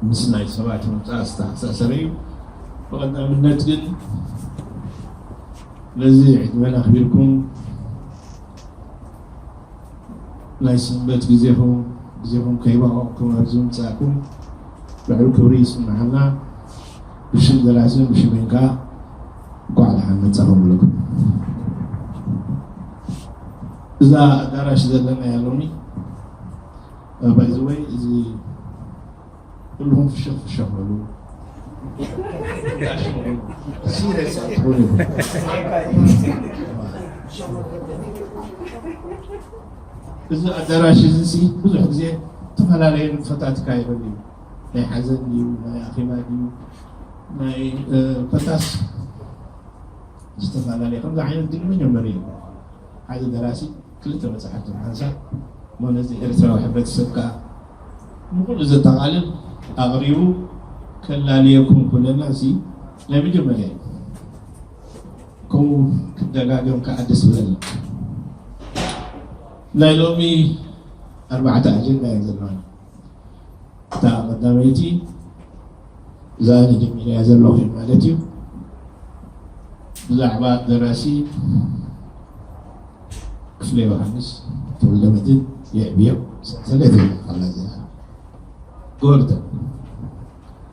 ምስ ናይ ሰባት ምምፃእ ዝተኣሳሰረ እዩ። ብቐዳምነት ግን ነዚ ዕድመን ኣኽቢርኩም ናይ ሰንበት ግዜኹም ግዜኹም ከይባኸንኩም ኣብዚ ምምፃእኩም ልዑል ክብሪ ይስምዓና። ብሽም ደራስን ብሽመይን ከዓ እንኳዕ ደሓን መፃኹም ብለኩም። እዛ ኣዳራሽ ዘለናያ ሎሚ ባይ ዘ ወይ እዚ ኩልኹም ፍሽኽ ፍሽኽ በሉ። ሲሪየስ ኣይትኹኑ። እዚ ኣዳራሽ እዚ ሲ ብዙሕ ግዜ ዝተፈላለዩ ንጥፈታት ይካየደሉ እዩ። ናይ ሓዘን ድዩ፣ ናይ ኣኼባ ድዩ፣ ናይ ኮታስ ዝተፈላለየ ከምዚ ዓይነት ግን መጀመሪ እዩ። ሓደ ደራሲ ክልተ መፅሓፍቲ ሓንሳብ እሞ ነዚ ኤርትራዊ ሕብረተሰብ ከዓ ንኩሉ ዘጠቓልል ኣቕሪቡ ከላልየኩም ኩለና እዚ ናይ መጀመርያ እዩ። ከምኡ ክደጋገም ከዓ ደስ ብለና። ናይ ሎሚ ኣርባዕተ ኣጀንዳ እዮም ዘለና። እታ ቀዳመይቲ እዛ ኣነ ጀሚረያ ዘለኹ ማለት እዩ። ብዛዕባ ደራሲ ክፍለ ዮሃንስ ተወልደ መድህን የዕብዮ ሰለተ ይበሃል እዚኣ ጎርደን።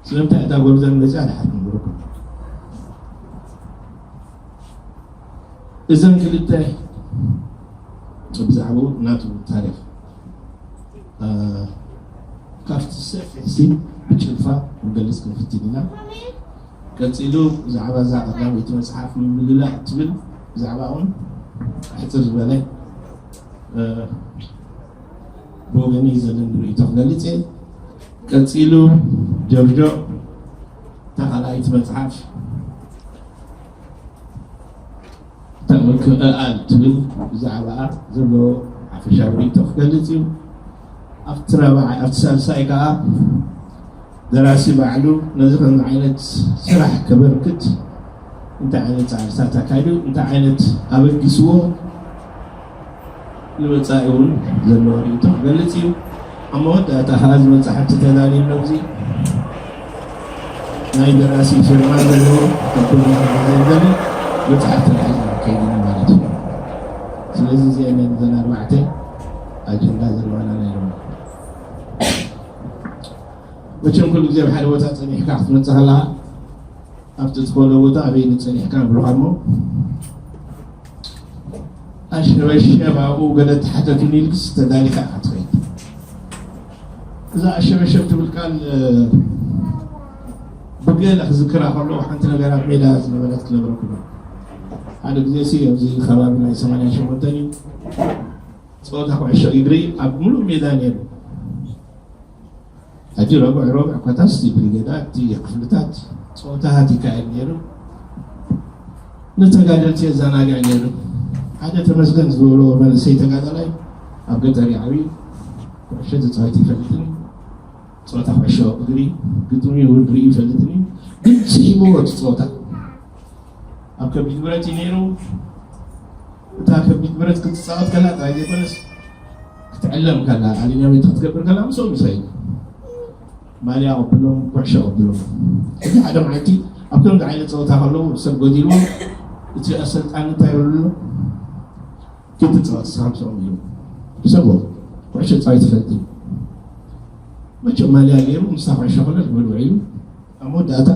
ስለምንታይ እታ ጎርደን ገዛ ድሓር ክንብረኩም? እዘን ክልተ ብዛዕባኡ ናቱ ታሪኽ ካብቲ ሰፊሕ ሲ ብጭልፋ ክንገልጽ ክንፍትን ኢና። ቀጺሉ ብዛዕባ እዛ ቀዳመይቲ መጽሓፍ ምምልላእ እትብል ብዛዕባ እውን ሕጽር ዝበለ ብወገነይ ዘለኒ ርእይቶ ክገልጽ እየ። ቀጺሉ ጆርጆ እታ ካልኣይቲ መጽሓፍ እታ ምክእኣል ትብል ብዛዕባኣ ዘሎ ሓፈሻዊ ርእይቶ ክገልጽ እዩ። ኣብቲ ራብዓይ ኣብቲ ሳልሳይ ከኣ ደራሲ ባዕሉ ነዚ ከምዚ ዓይነት ስራሕ ከበርክት እንታይ ዓይነት ጻዕርታት ኣካይዱ እንታይ ዓይነት ኣበጊስዎ ንመጻኢ እውን ዘለዎ ርእይቶ ክገልጽ እዩ። ኣብ መወዳእታ ከኣ እዚ መጻሕፍቲ ተዳልዩ ኣሎ። እዚ ናይ ደራሲ ፊርማ ዘለዎ ተኮይኑ ዘንገል መጻሕፍቲ ንሕዚ ከይድና ማለት እዩ። ስለዚ እዚአን እየን እዘን ኣርባዕተ ኣጀንዳ ዘለዋና ናይ ሎሚ። መቸም ኩሉ ግዜ ኣብ ሓደ ቦታ ጸኒሕካ ክትመጽእ ከለኻ ኣብቲ ዝኾነ ቦታ ኣበይ ንጸኒሕካ ንብልኻ እሞ ኣሸበሸብ ኣብኡ ገለ ተሓተቱኒ ኢልክስ ተዳሊኻ ኢኻ ትኸይድ። እዛ ኣሸበሸብ ትብል ቃል ብገለ ክዝክራ ከለኹ ሓንቲ ነገር ኣብ ሜዳ ዝነበረት ክነግረኩም። ሓደ ግዜ ሲ ኣብዚ ከባቢ ናይ ሰማንያ ሸሞንተ እዩ ጸወታ ኩዕሾ እግሪ ኣብ ሙሉእ ሜዳ ነይሩ። ሕጂ ረቡዕ ረቡዕ ኮታስ እቲ ብሪጌዳት እቲ ክፍልታት ጸወታታት ይካየድ ነይሩ። ንተጋደልቲ የዘናግዕ ነይሩ። ሓደ ተመስገን ዝበሎ መንእሰይ ተጋዳላይ ኣብ ገጠር እዩ ዓብዩ። ኩዕሾ ተፃዊቱ ይፈልጥን ጸወታ ኩዕሾ እግሪ ግጥሚ እውን ርኢ ይፈልጥን እዩ። ግን ስሒብዎ እቲ ጸወታ ኣብ ከቢድ ብረት እዩ ነይሩ። እታ ከቢድ ብረት ክትፃወት ከላ ጥራይ ዘይኮነስ ክትዕለም ከላ ኣሊኛ ቤት ክትገብር ከላ ምስኦም ይኸይድ ማልያ ኣቕብሎም ኩዕሾ ኣቕብሎም። እቲ ሓደ መዓልቲ ኣብ ከምዚ ዓይነት ፀወታ ከለዉ ሰብ ጎዲልዎም እቲ ኣሰልጣኒ እንታይ ይብሉ ክትፃወት ሳምሶም እዩ ሰብ ኩዕሾ ፃወት ይፈልጥ መቸም ማልያ ገይሩ ምሳ ኩዕሾ ከሎ ዝበልዑ እዩ ኣብ መወዳእታ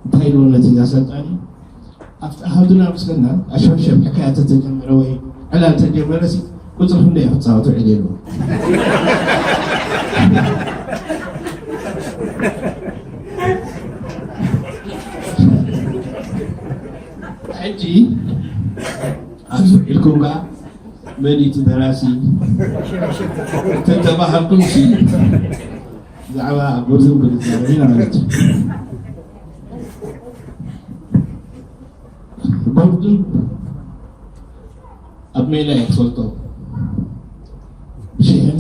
እንታይ ኢልዎ ነቲ ኣሰልጣኒ ኣብቲ ኣሃዱና ምስልና ኣሸብሸብ ሕካያ ተተጀመረ ወይ ዕላል ተጀመረ ሲ ቁፅሪ ክንደይ ክትፃወቱ ዕል ኢልዎ ሕጂ ኣብዚ ውዒልኩም ከዓ መን እቲ ደራሲ ተተባሃልኩም ሲ ብዛዕባ ጎርዞም ክንዛረብ ኢና ማለት እዩ። ጎርዞም ኣብ ሜዳ እየ ትፈልጦ ብሽሕን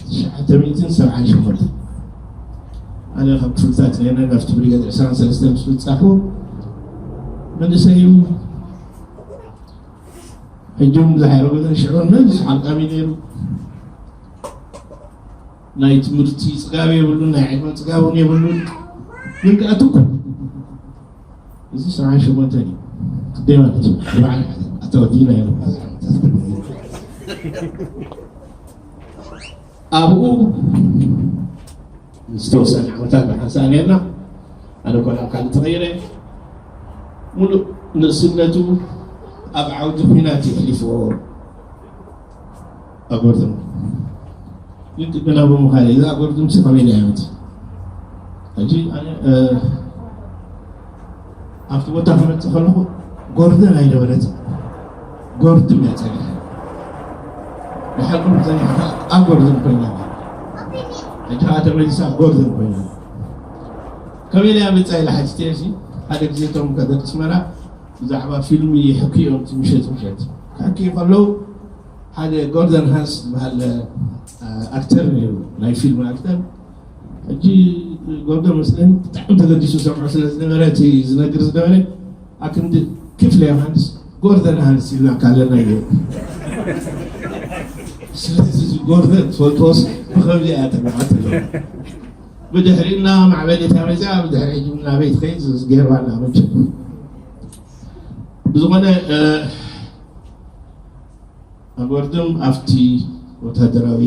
ትሽዓተ ሚእትን ሰብዓን ሸሞንተ ኣነ ካብ ክፍልታት ነና ናብቲ ብሪገድ ዕስራን ሰለስተን ምስ ብጻሑ መንእሰይ እዩ ሕጂ እውን ብዙሕ ኣይረገዘን ሽዑ ነዚ ሓልቃሚ ነይሩ ናይ ትምህርቲ ጽጋብ የብሉን፣ ናይ ዕድመ ጽጋብ እውን የብሉን። ግን ከኣ ትኩር፣ እዚ ሰብዓን ሸሞንተን እዩ። ክንደይ ማለት እዩ? ኣርባዓን ሓደን። ኣታ ወዲና ኢና። ኣብኡ ዝተወሰነ ዓመታት ብሓንሳእ ነርና። ኣነ እኳ ናብ ካልእ ተቐይረ። ሙሉእ ንእስነቱ ኣብ ዓውዲ ኲናት የሕሊፍዎ። ኣጎርዘም ግን ቅድና ብምዃን እዛ ኣጎርዘም ሲ ከመይ ኢላ እያ መጽእ? ሕጂ ኣነ፣ እ፣ ኣብቲ ቦታ ክመጽእ ከለኹ ጎርዘን ኣይነበረት፣ ጎርድም እያ ጸኒሓ። ድሓር ቁሩብ ጸኒሓ ኣብ ጎርዘን ኮይና። ሕጂ ከዓ ተመሊሳ ኣብ ጎርዘን ኮይና። ከመይ ኢላ እያ መጽኣ ኢለ ሓቲተዮ ሲ፣ ሓደ ግዜ እቶም ከደቂ ኣስመራ ብዛዕባ ፊልም ይሕክዩ እዮም፣ እቲ ምሸት ምሸት ክሕክዩ ከለዉ ሓደ ጎርደን ሃንስ ዝበሃል፣ እ፣ ኣክተር ነይሩ፣ ናይ ፊልም ኣክተር። ሕጂ ጎርደን መስለኒ ብጣዕሚ ተገዲሱ ሰምዖ ስለ ዝነበረ፣ እቲ ዝነግር ዝነበረ ኣክንዲ ክፍለ ዮሃንስ ጎርደን ሃንስ ኢልና ካለና እዩ። ስለዚ እዚ ጎርደን ትፈልጥዎስ ብኸምዚ እያ ተባዓት። ብድሕሪ እና ማዕበል እታ መዚኣ፣ ብድሕሪ ሕጂ ናበይ ትኸይድ ገይርዋ እና መቸም። ብዝኾነ፣ እ፣ ኣጎርድም ኣብቲ ወታደራዊ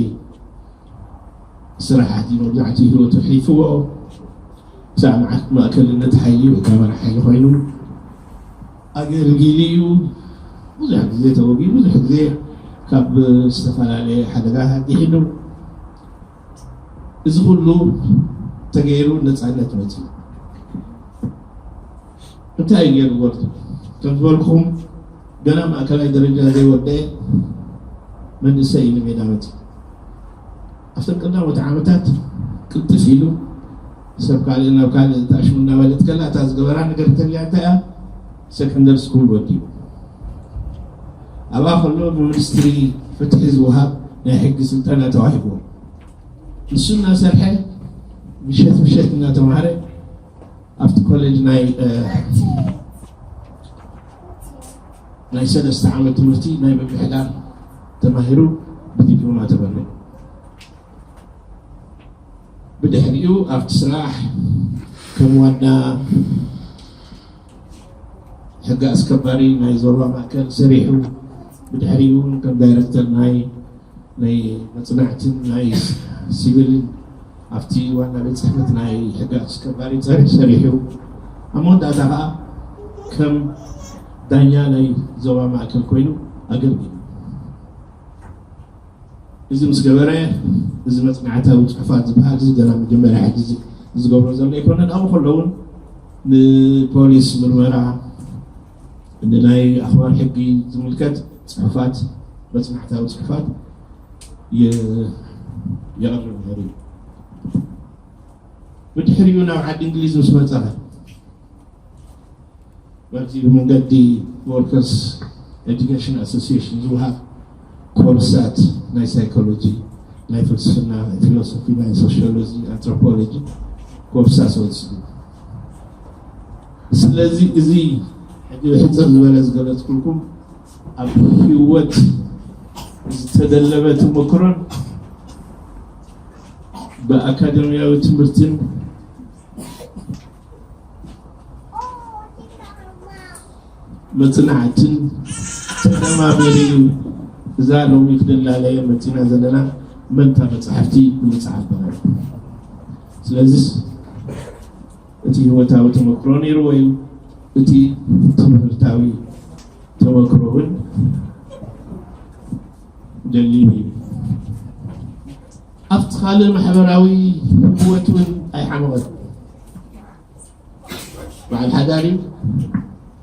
ስራሓት እዩ መብዛሕትኡ ህይወቱ ኣሕሊፍዎ። ክሳብ ማዕ-፣ ማእከልነት ሓይሊ ወይ ከዓ መራሕ ሓይሊ ኮይኑ ኣገልጊሉ እዩ። ብዙሕ ግዜ ተወጊኡ፣ ብዙሕ ግዜ ካብ ዝተፈላለየ ሓደጋ ኣድሒኑ። እዚ ኩሉ ተገይሩ ነፃነት መፅኡ። እንታይ እዩ ገይሩ ጎርቱ? ከም ዝበልኩም ገና ማእከላይ ደረጃ ዘይወደአ መንእሰይ እዩ ንሜዳ መፅኡ። ኣብተን ቀዳሞት ዓመታት ቅልጥፍ ኢሉ ሰብ ካልእ ናብ ካልእ ተኣሽሙ እናበለት ከላ እታ ዝገበራ ነገር እንተልያ እንታይ እያ? ሰከንደሪ ስኩል ወዲኡ። ኣብኣ ከሎ ብሚኒስትሪ ፍትሒ ዝወሃብ ናይ ሕጊ ስልጠና ተዋሂብዎ። ንሱ እናሰርሐ ምሸት ምሸት እናተማሃረ ኣብቲ ኮሌጅ ናይ፣ እ፣ ናይ ሰለስተ ዓመት ትምህርቲ ናይ ምምሕዳር ተማሂሩ ብዲፕሎማ ተመሪቑ። ብድሕሪኡ ኣብቲ ስራሕ ከም ዋና ሕጊ ኣስከባሪ ናይ ዞባ ማእከል ሰሪሑ፣ ብድሕሪኡ እውን ከም ዳይረክተር ናይ፣ ናይ መጽናዕትን ናይ ሲቪልን ኣብቲ ዋና ቤት ጽሕፈት ናይ ሕጊ ኣስከባሪ ጸሪ-፣ ሰሪሑ፣ ኣብ መወዳእታ ከኣ ከም ዳኛ ናይ ዞባ ማእከል ኮይኑ ኣገልጊሉ። እዚ ምስ ገበረ፣ እዚ መጽናዕታዊ ጽሑፋት ዝበሃል፣ እዚ ገና መጀመርያ ሕጂ ዝ-፣ ዝገብሮ ዘሎ ኣይኮነን። ኣብኡ ከሎ እውን ንፖሊስ ምርመራ፣ ንናይ ኣኽባር ሕጊ ዝምልከት ጽሑፋት፣ መጽናዕታዊ ጽሑፋት የ-፣ የቕርብ ነይሩ እዩ። ብድሕሪኡ ናብ ዓዲ እንግሊዝ ምስ መጸኸ፣ በዚ ብመንገዲ ወርከርስ ኤዱኬሽን ኣሶሲዬሽን ዝወሃብ ኮርሳት ናይ ሳይኮሎጂ፣ ናይ ፍልስፍና፣ ናይ ፊሎሶፊ፣ ናይ ሶሽዮሎጂ፣ ኣንትሮፖሎጂ ኮርሳት ወሲዱ። ስለዚ እዚ ሕጂ ብሕጽር ዝበለ ዝገለጽኩልኩም ኣብ ህይወት ዝተደለበ ተመክሮን ብኣካደሚያዊ ትምህርትን መጽናዕትን ተደማሚሩ እዩ እዛ ሎሚ ክንላለየ መጺና ዘለና መንታ መጻሕፍቲ ንምጽሓፍ በቒዑ። ስለዚስ እቲ ህይወታዊ ተመክሮ ነይርዎ እዩ። እቲ ትምህርታዊ ተመክሮ እውን ደሊቡ እዩ። ኣብቲ ካልእ ማሕበራዊ ህይወት እውን ኣይሓመቐን። በዓል ሓዳር እዩ።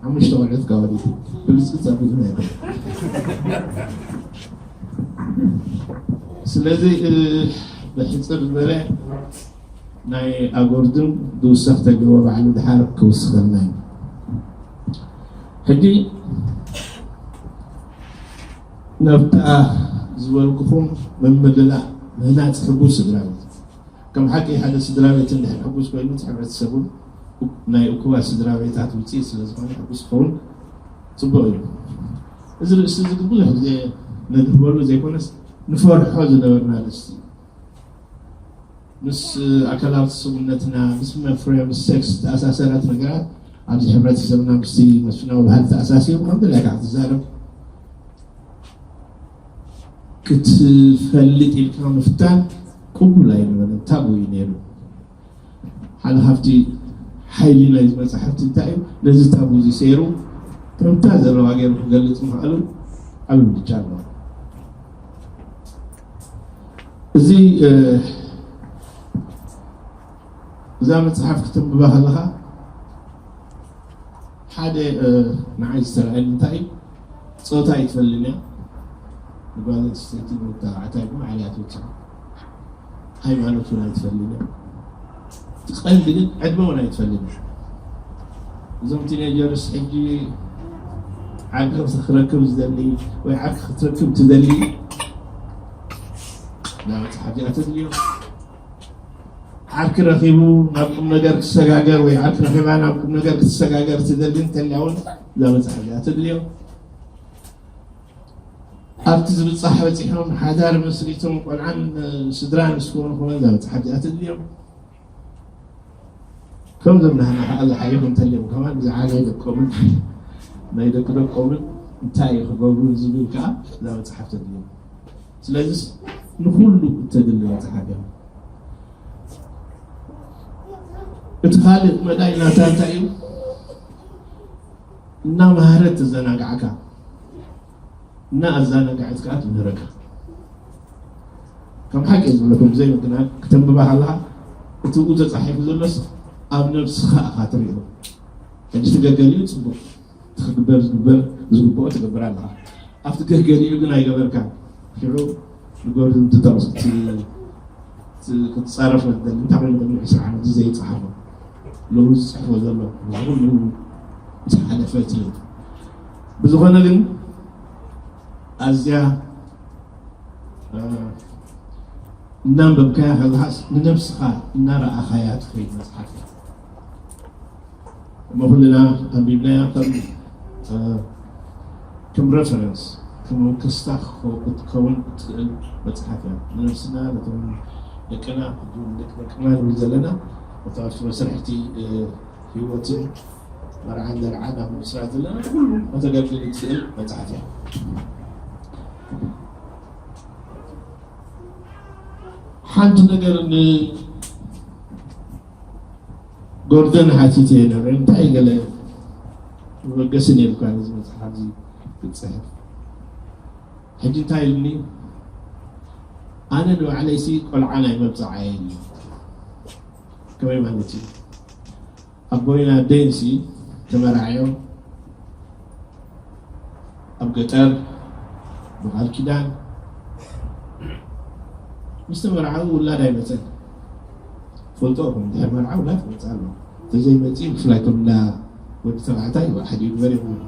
ሓሙሽተ ቆልዑት ካብ ወሊዱ ብልፅቲ ፀቢሉ ነይሩ። ስለዚ፣ እ፣ ብሕፅር ዝበለ ናይ ኣጎርድም ዝውሰኽ ተልዎ ባዕሉ ድሓር ክውስኸልና እዩ። ሕጂ ናብታ ዝበልኩኹም ምምልላእ ምህናፅ ሕጉስ ስድራ ቤት። ከም ሓቂ ሓደ ስድራ ቤት እንድሕር ሕጉስ ኮይኑ፣ እቲ ሕብረተሰብ እውን ናይ እኩባት ስድራ ቤታት ውፅኢት ስለ ዝኾነ ሕጉስ ክኸውን ፅቡቕ እዩ። እዚ ርእሲ እዚ ግን ብዙሕ ግዜ ነድህበሉ ዘይኮነስ ንፈርሖ ዝነበርና ርእሲ እዩ። ምስ ኣካላዊ ስብእነትና፣ ምስ መፍረያ፣ ምስ ሴክስ ዝተኣሳሰራት ነገራት ኣብዚ ሕብረተሰብና ምስቲ መስፍናዊ ባህሊ ተኣሳሲሩ ከም ድላይካ ክትዛረብ ክትፈልጥ ኢልካ ምፍታን ቅቡል ኣይነበረን፣ ታቡ እዩ ነይሩ። ሓደ ካብቲ ሓይሊ ናይ መጻሕፍቲ እንታይ እዩ? ነዚ ታቡ እዚ ሰይሩ ከምታ ዘለዋ ገይሩ ክገልጽ ምኽኣሉ ዓቢ ብልጫ ኣለዎ። እዚ እዛ መጽሓፍ ክትንብባ ከለኻ ሓደ ንዓይ ዝተረኣየኒ እንታይ እዩ? ጾታ ኣይትፈልጥን እያ። ንጓል ኣንስተይቲ ንወዲ ተባዕታይ ግን ዓልያ ትውፅእ። ሃይማኖት እውን ኣይትፈልጥን እያ። እቲ ቀንዲ ግን ዕድመ እውን ኣይትፈልጥን እያ። እዞም ቲኔጀርስ ሕጂ ዓርኪ ክረክብ ዝደሊ ወይ ዓርኪ ክትረክብ ትደሊ ናብ መፅሓፍ እዚኣ ተድልዮ። ዓርኪ ረኺቡ ናብ ቁም ነገር ክሰጋገር ወይ ዓርኪ ረኺባ ናብ ቁም ነገር ክትሰጋገር ትደሊ እንተልያ እውን እዛ መፅሓፍ እዚኣ ተድልዮ። ኣብቲ ዝብፃሕ በፂሖም ሓዳር መስሪቶም ቆልዓን ስድራን እስክኾኑ ከመን እዛ መፅሓፍ እዚኣ ተድልዮም። ከምዞም ናህና ከዓ ዝሓየኹ እንተልዮም ከማን ብዝዓበየ ደቆምን ናይ ደቂ ደቆምን እንታይ እዩ ክገብሩ ዝብል ከዓ እዛ መፅሓፍ ተድልዮም። ስለዚስ ንኹሉ እተድሊ መፅሓፍ እያ። እቲ ካልእ መዳይ ናታ እንታይ እዩ? እናመሃረት ትዘናግዓካ፣ እናኣዘናግዐት ከዓ ትምህረካ። ከም ሓቂ ዝብለኩም ብዘይ ምግናን ክተንብባ ከለኻ እቲ ብኡ ተፃሒፉ ዘሎስ ኣብ ነብስኻ ኢኻ ትሪኦ። ሕጂ ትገገሊኡ ፅቡቅ ትክግበር ዝግበር ዝግብኦ ትገብር ኣለኻ። ኣብቲ ገገሊኡ ግን ኣይገበርካን። ሽዑ ንጎርድን ትጠቕስ ክትፃረፍ ንትደሊ እንታይ ኮይኑ ቅድሚ ዕስራ ዓመት ዘይፀሓፎ ሎሚ ዝፅሕፎ ዘሎ እዚ ኩሉ ዝሓለፈ ትብል። ብዝኾነ ግን ኣዝያ እናንበብካያ ከለኻስ ንነብስኻ እናረኣኻያ ትኸይድ መፅሓፍ እያ። እሞ ኩልና ኣንቢብናያ ከም ከም ሬፈረንስ ከም መወከስታ ክትከውን እትኽእል መፅሓፍ እያ። ንነብስና ነቶም ደቅና ሕጂ እውን ደቂ ደቅና ንብል ዘለና እታ ኣብቲ መስርሕቲ ህይወትን መርዓን ደርዓን ኣብ ምስራት ዘለና ንኩሉ ከተገልግል እትኽእል መፅሓፍ እያ። ሓንቲ ነገር ንጎርደን ሓቲተ ነረ እንታይ ገለ መበገሲ ነይርካ ነዚ መፅሓፍ እዚ ክትፅሕፍ? ሕጂ እንታይ ኢሉኒ? ኣነ ንባዕለይሲ ቆልዓ ናይ መብፅዓ የለ። ከመይ ማለት እዩ? ኣቦይን ኣደይንሲ ተመራዕዮም ኣብ ገጠር ብቃል ኪዳን ምስ ተመርዓው ውላድ ኣይመፀን። ፈልጦ ኹም ድሕር መርዓ ውላድ ክመፅእ ኣሎ። ተዘይመፂ ብፍላይ ከም እንዳ ወዲ ተባዕታይ ሓደ ግበር ይኹን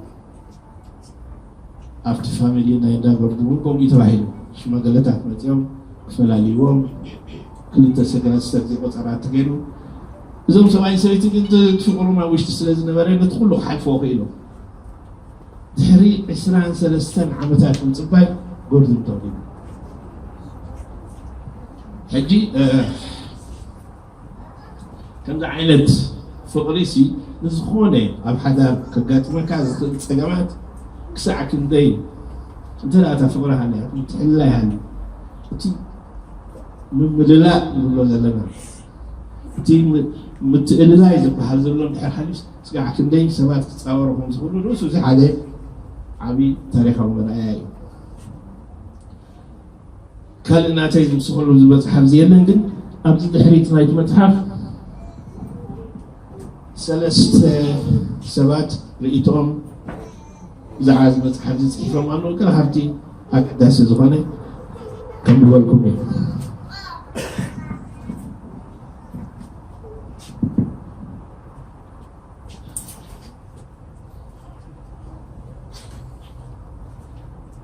ኣብቲ ፋሚሊ ናይ እንዳ ጎርዲ እውን ከምኡ ተባሂሉ ሽማግለታት መፂኦም ክፈላልይዎም ክልተ ሰገራት ስተርዚ ቆፀራ ተገይሩ። እዞም ሰብኣይ ሰበይቲ ግን ፍቅሩ ናብ ውሽጢ ስለ ዝነበረ ነቲ ኩሉ ክሓልፎ ክኢሉ ድሕሪ ዕስራን ሰለስተን ዓመታት ምፅባይ ጎርዲ ተወሊዱ። ሕጂ ከምዚ ዓይነት ፍቅሪ ሲ ንዝኾነ ኣብ ሓዳር ከጋጥመካ ዝኽእል ፀገማት ክሳዕ ክንደይ እንተ ደኣ እታ ፍቅሪ ሃልያ ምትሕልላይ ሃልዩ እቲ ምምልላእ ንብሎ ዘለና እቲ ምትእልላይ ዝበሃል ዘሎ እንድሕር ሃልዩስ ስጋዕ ክንደይ ሰባት ክፃወሩ ከም ዝኽእሉ ንሱ እዚ ሓደ ዓብዪ ታሪካዊ መርኣያ እዩ። ካልእ ናተይ ዝምስኸሉ ዝመፅሓፍ ዝየለን ግን ኣብዚ ድሕሪት ናይቲ መፅሓፍ ሰለስተ ሰባት ርእይቶኦም ብዛዕባ እዚ መፅሓፍ እዚ ፅሒፎም ኣለዉ። ገለ ካብቲ ኣገዳሲ ዝኾነ ከንብበልኩም እዩ።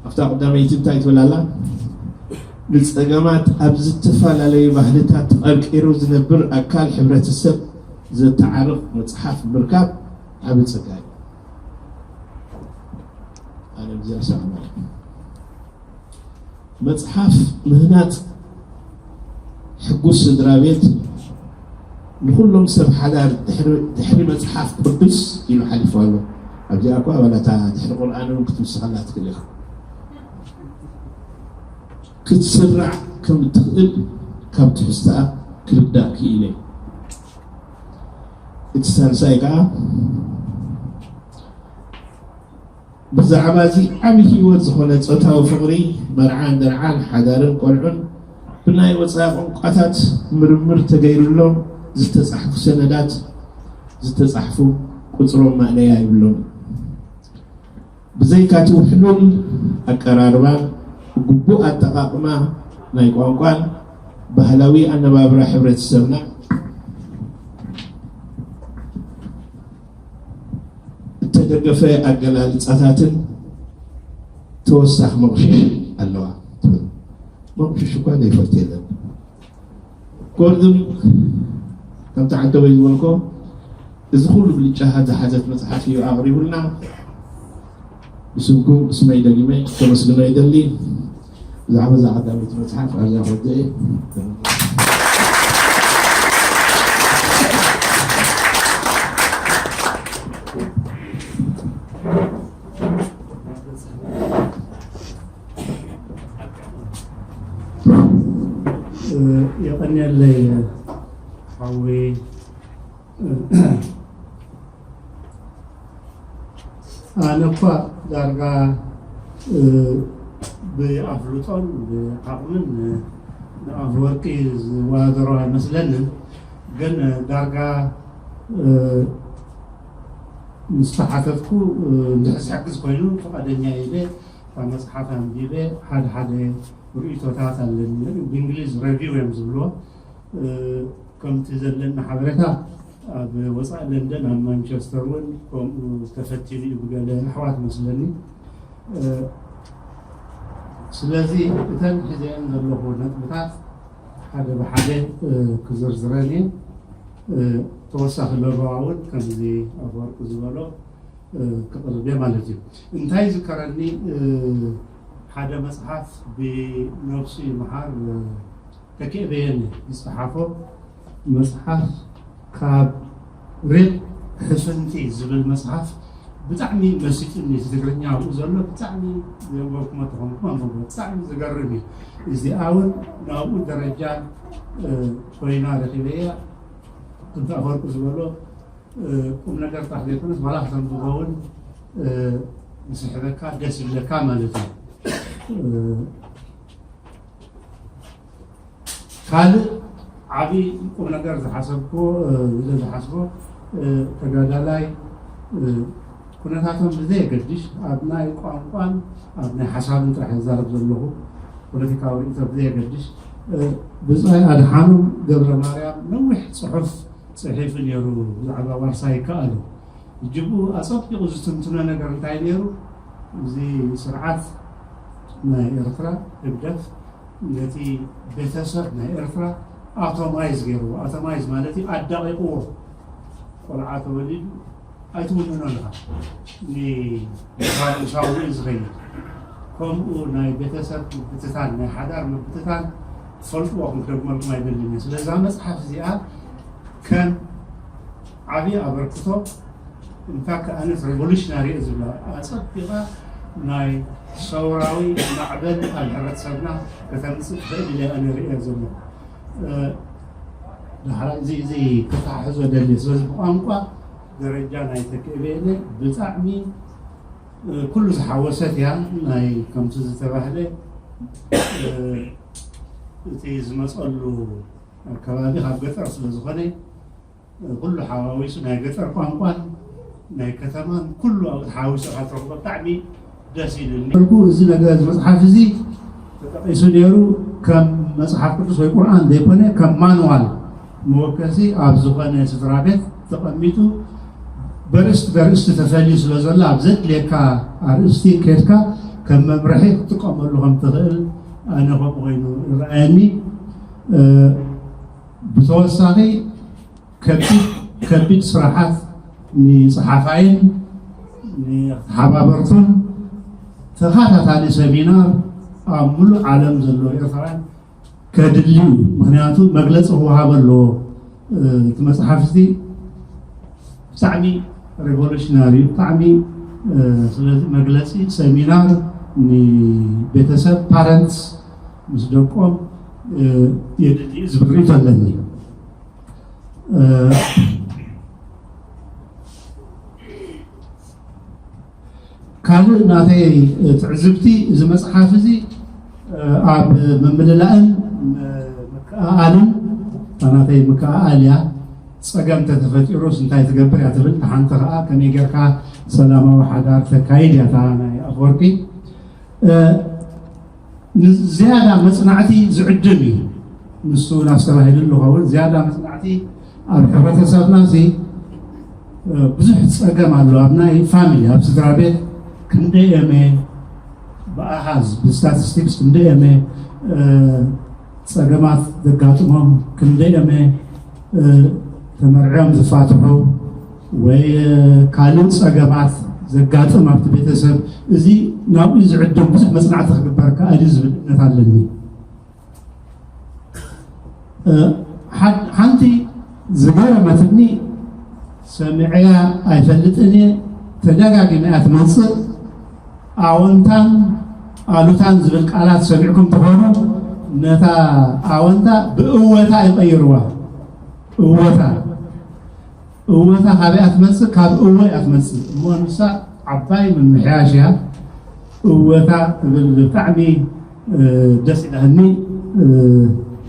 ኣብታ ቀዳመይቲ እንታይ ትብል ኣላ? ንፀገማት ኣብ ዝተፈላለዩ ባህልታት ተቐርቂሩ ዝነብር ኣካል ሕብረተሰብ ዘተዓርቕ መፅሓፍ ምርካብ ዓቢ ፀጋ እዩ። ኣነ ብዚኣ ሰማማዕ። መፅሓፍ ምህናፅ ሕጉስ ስድራ ቤት ንኹሎም ሰብ ሓዳር ድሕሪ መጽሓፍ ቅዱስ ኢሉ ሓሊፉ ኣሎ። ኣብዚኣ እኳ ዋላ እታ ድሕሪ ቁርኣን እውን ክትውስኸላ ትኽእል ኢኻ። ክትስራዕ ከም እትኽእል ካብ ትሕዝትኣ ክርዳእ ክኢለ። እቲ ሳልሳይ ከኣ ብዛዕባ እዚ ዓቢ ህይወት ዝኾነ ጾታዊ ፍቕሪ፣ መርዓን ደርዓን፣ ሓዳርን ቆልዑን ብናይ ወጻኢ ቋንቋታት ምርምር ተገይሩሎም ዝተጻሕፉ ሰነዳት ዝተጻሕፉ ቁጽሮም ማእለያ ይብሎም። ብዘይካቲ ውሕሉል ኣቀራርባን ግቡእ ኣጠቓቕማ ናይ ቋንቋን ባህላዊ ኣነባብራ ሕብረተሰብና እተደገፈ ኣገላልጻታትን ተወሳኺ መቕሽሽ ኣለዋ ትብል። መቕሽሽ እኳ ዘይፈልጥ የለን። ጎርድም ከምቲ ዓደበይ ዝበልኮ እዚ ኩሉ ብልጫ ዝሓዘት መጽሓፍ እዩ ኣቕሪቡልና። ብስምኩም ብስመይ ደጊመ ከመስግኖ ይደሊ። ብዛዕባ እዛ ቀዳመይቲ መጽሓፍ ኣብዛ ክወደእ እየ። የቐንየለይ ሓወይ። ኣነ እኳ ዳርጋ ብኣፍልጦን ብዓቕምን ንኣፈወርቂ ዝወዳደሮ ኣይመስለንን። ግን ዳርጋ ምስ ተሓተትኩ እንድሕር ዝሕግዝ ኮይኑ ፍቓደኛ ኢለ እታ መፅሓፍ ኣንቢበ ሓደ ሓደ ርእይቶታት ኣለኒ። ብእንግሊዝ ሬቪው እዮም ዝብልዎ። ከምቲ ዘለኒ ሓበሬታ ኣብ ወፃኢ ለንደን ኣብ ማንቸስተር እውን ከምኡ ተፈቲኑ እዩ ብገለ ኣሕዋት መስለኒ። ስለዚ እተን ሒዘአን ዘለኹ ነጥብታት ሓደ ብሓደ ክዝርዝረን እየ። ተወሳኺ ለበዋ እውን ከምዚ ኣፈወርቂ ዝበሎ ክቕርብ እየ ማለት እዩ። እንታይ ዝከረኒ ሓደ መጽሓፍ ብነብሱ ይምሓር ተኪኤ በየነ ዝጸሓፎ መጽሓፍ ካብ ሬል ሕፍንቲ ዝብል መጽሓፍ ብጣዕሚ መሲጡኒ። እቲ ትግርኛ ኣብኡ ዘሎ ብጣዕሚ ዘንበብኩሞ ተኾንኩም ኣንብቦ ብጣዕሚ ዝገርም እዩ። እዚኣ እውን ናብኡ ደረጃ ኮይና ረኺበያ። ከምቲ ኣፈወርቂ ዝበሎ ቁም ነገር ጥራሕ ዘይኮነስ ዋላ ከተንብቦ እውን ዝስሕበካ ደስ ይብለካ ማለት እዩ። ካልእ ዓብዪ ቁም ነገር ዝሓሰብኩዎ ኢለ ዝሓስቦ ተጋዳላይ ኩነታቶም ብዘየገድሽ ኣብ ናይ ቋንቋን ኣብ ናይ ሓሳብን ጥራሕ ዝዛረብ ዘለኹ ፖለቲካዊ ርእይቶ ብዘየገድሽ ብፃይ ኣድሓኖም ገብረ ማርያም ነዊሕ ፅሑፍ ፅሒፉ ነይሩ ብዛዕባ ዋርሳይ ይከኣሉ። እጅብኡ ኣፀቢቑ ዝትንትኖ ነገር እንታይ ነይሩ? እዚ ስርዓት ናይ ኤርትራ ህግደፍ ነቲ ቤተሰብ ናይ ኤርትራ ኣቶማይዝ ገይርዎ። ኣቶማይዝ ማለት እዩ ኣዳቂቕዎ። ቆልዓ ተወሊዱ ኣይትውንኖ ኢኻ ንሳውኡ ዝኸይድ ከምኡ ናይ ቤተሰብ ምብትታን ናይ ሓዳር ምብትታን ትፈልጥዎ ክንደግመልኩም ኣይደልን እየ። ስለዛ መፅሓፍ እዚኣ ከም ዓብዪ ኣበርክቶ እንታ ከኣነት ሬቮሉሽናሪ እየ ዝብላ ኣፀቢቓ ናይ ሰውራዊ ማዕበል ኣብ ሕብረተሰብና ከተምፅእ ትኽእል ኢለ ኣነ ርእየ ዘለኹ። ዳሕራ እዚ እዚ ከተሓሕዞ ደሊ ስለዚ ብቋንቋ ደረጃ ናይ ተክእቤለ ብጣዕሚ ኩሉ ዝሓወሰት እያ። ናይ ከምቲ ዝተባህለ እቲ ዝመፀሉ ኣከባቢ ካብ ገጠር ስለ ዝኾነ ኩሉ ሓዋዊሱ ናይ ገጠር ቋንቋን ናይ ከተማን ኩሉ ኣብኡ ተሓዊሱ ኢኻ ትረኽቦ። ብጣዕሚ ደስ ኢሉኒ። እልኩ እዚ ነገር እዚ መፅሓፍ እዚ ተጠቒሱ ነይሩ ከም መፅሓፍ ቅዱስ ወይ ቁርኣን ዘይኮነ ከም ማንዋል መወከሲ ኣብ ዝኾነ ስድራ ቤት ተቐሚጡ በርእስቲ በርእስቲ ተፈልዩ ስለ ዘሎ ኣብ ዘድልየካ ኣርእስቲ ከድካ ከም መምርሒ ክትጥቀመሉ ከም ትኽእል ኣነ ከምኡ ኮይኑ ይረኣየኒ። ብተወሳኺ ከቢድ ከቢድ ስራሓት ንፀሓፋይን ንተሓባበርቱን ተኸታታሊ ሰሚናር ኣብ ሙሉእ ዓለም ዘለዉ ኤርትራውያን ከድሊ እዩ። ምክንያቱ መግለፂ ክወሃበ ኣለዎ። እቲ መፅሓፍ እዚ ብጣዕሚ ሬቮሉሽናሪ እዩ፣ ብጣዕሚ ስለዚ መግለፂ ሰሚናር ንቤተሰብ ፓረንትስ ምስ ደቆም የድሊ ዝብል ርእይቶ ኣለኒ። ካልእ ናተይ ትዕዝብቲ እዚ መፅሓፍ እዚ ኣብ ምምልላእን ምክእኣልን ናተይ ምክእኣል እያ። ፀገም ተተፈጢሩስ እንታይ ትገብር እያ ትብል፣ ሓንቲ ከዓ ከመይ ጌርካ ሰላማዊ ሓዳር ተካይድ እያ እታ ናይ ኣፈወርቂ። ዝያዳ መፅናዕቲ ዝዕድም እዩ። ንሱ እውን ኣስተባሂሉ ዝኸውን ዝያዳ መፅናዕቲ ኣብ ሕብረተሰብና እዚ ብዙሕ ፀገም ኣሎ። ኣብ ናይ ፋሚሊ ኣብ ስድራ ቤት ክንደይ እመ ብኣሃዝ ብስታቲስቲክስ ክንደይ እመ ፀገማት ዘጋጥሞም ክንደይ እመ ተመርዕዮም ዝፋትሑ ወይ ካልእ ፀገማት ዘጋጥም ኣብቲ ቤተሰብ እዚ ናብኡ ዝዕድም ብዙሕ መፅናዕቲ ክግበር ከኣል እዩ ዝብል እምነት ኣለኒ። ሓንቲ ዝገረመትኒ ሰሚዐያ ኣይፈልጥን እየ፣ ተደጋጊማ እያ ትመፅእ። ኣወንታን ኣሉታን ዝብል ቃላት ሰሚዕኩም ትኾኑ፣ ነታ ኣወንታ ብእወታ ይቐይርዋ። እወታ እወታ ካበይ እያ ትመፅእ? ካብ እወ እያ ትመፅእ። እሞ ንሳ ዓባይ ምምሕያሽ እያ። እወታ ትብል ብጣዕሚ ደስ ኢላህኒ።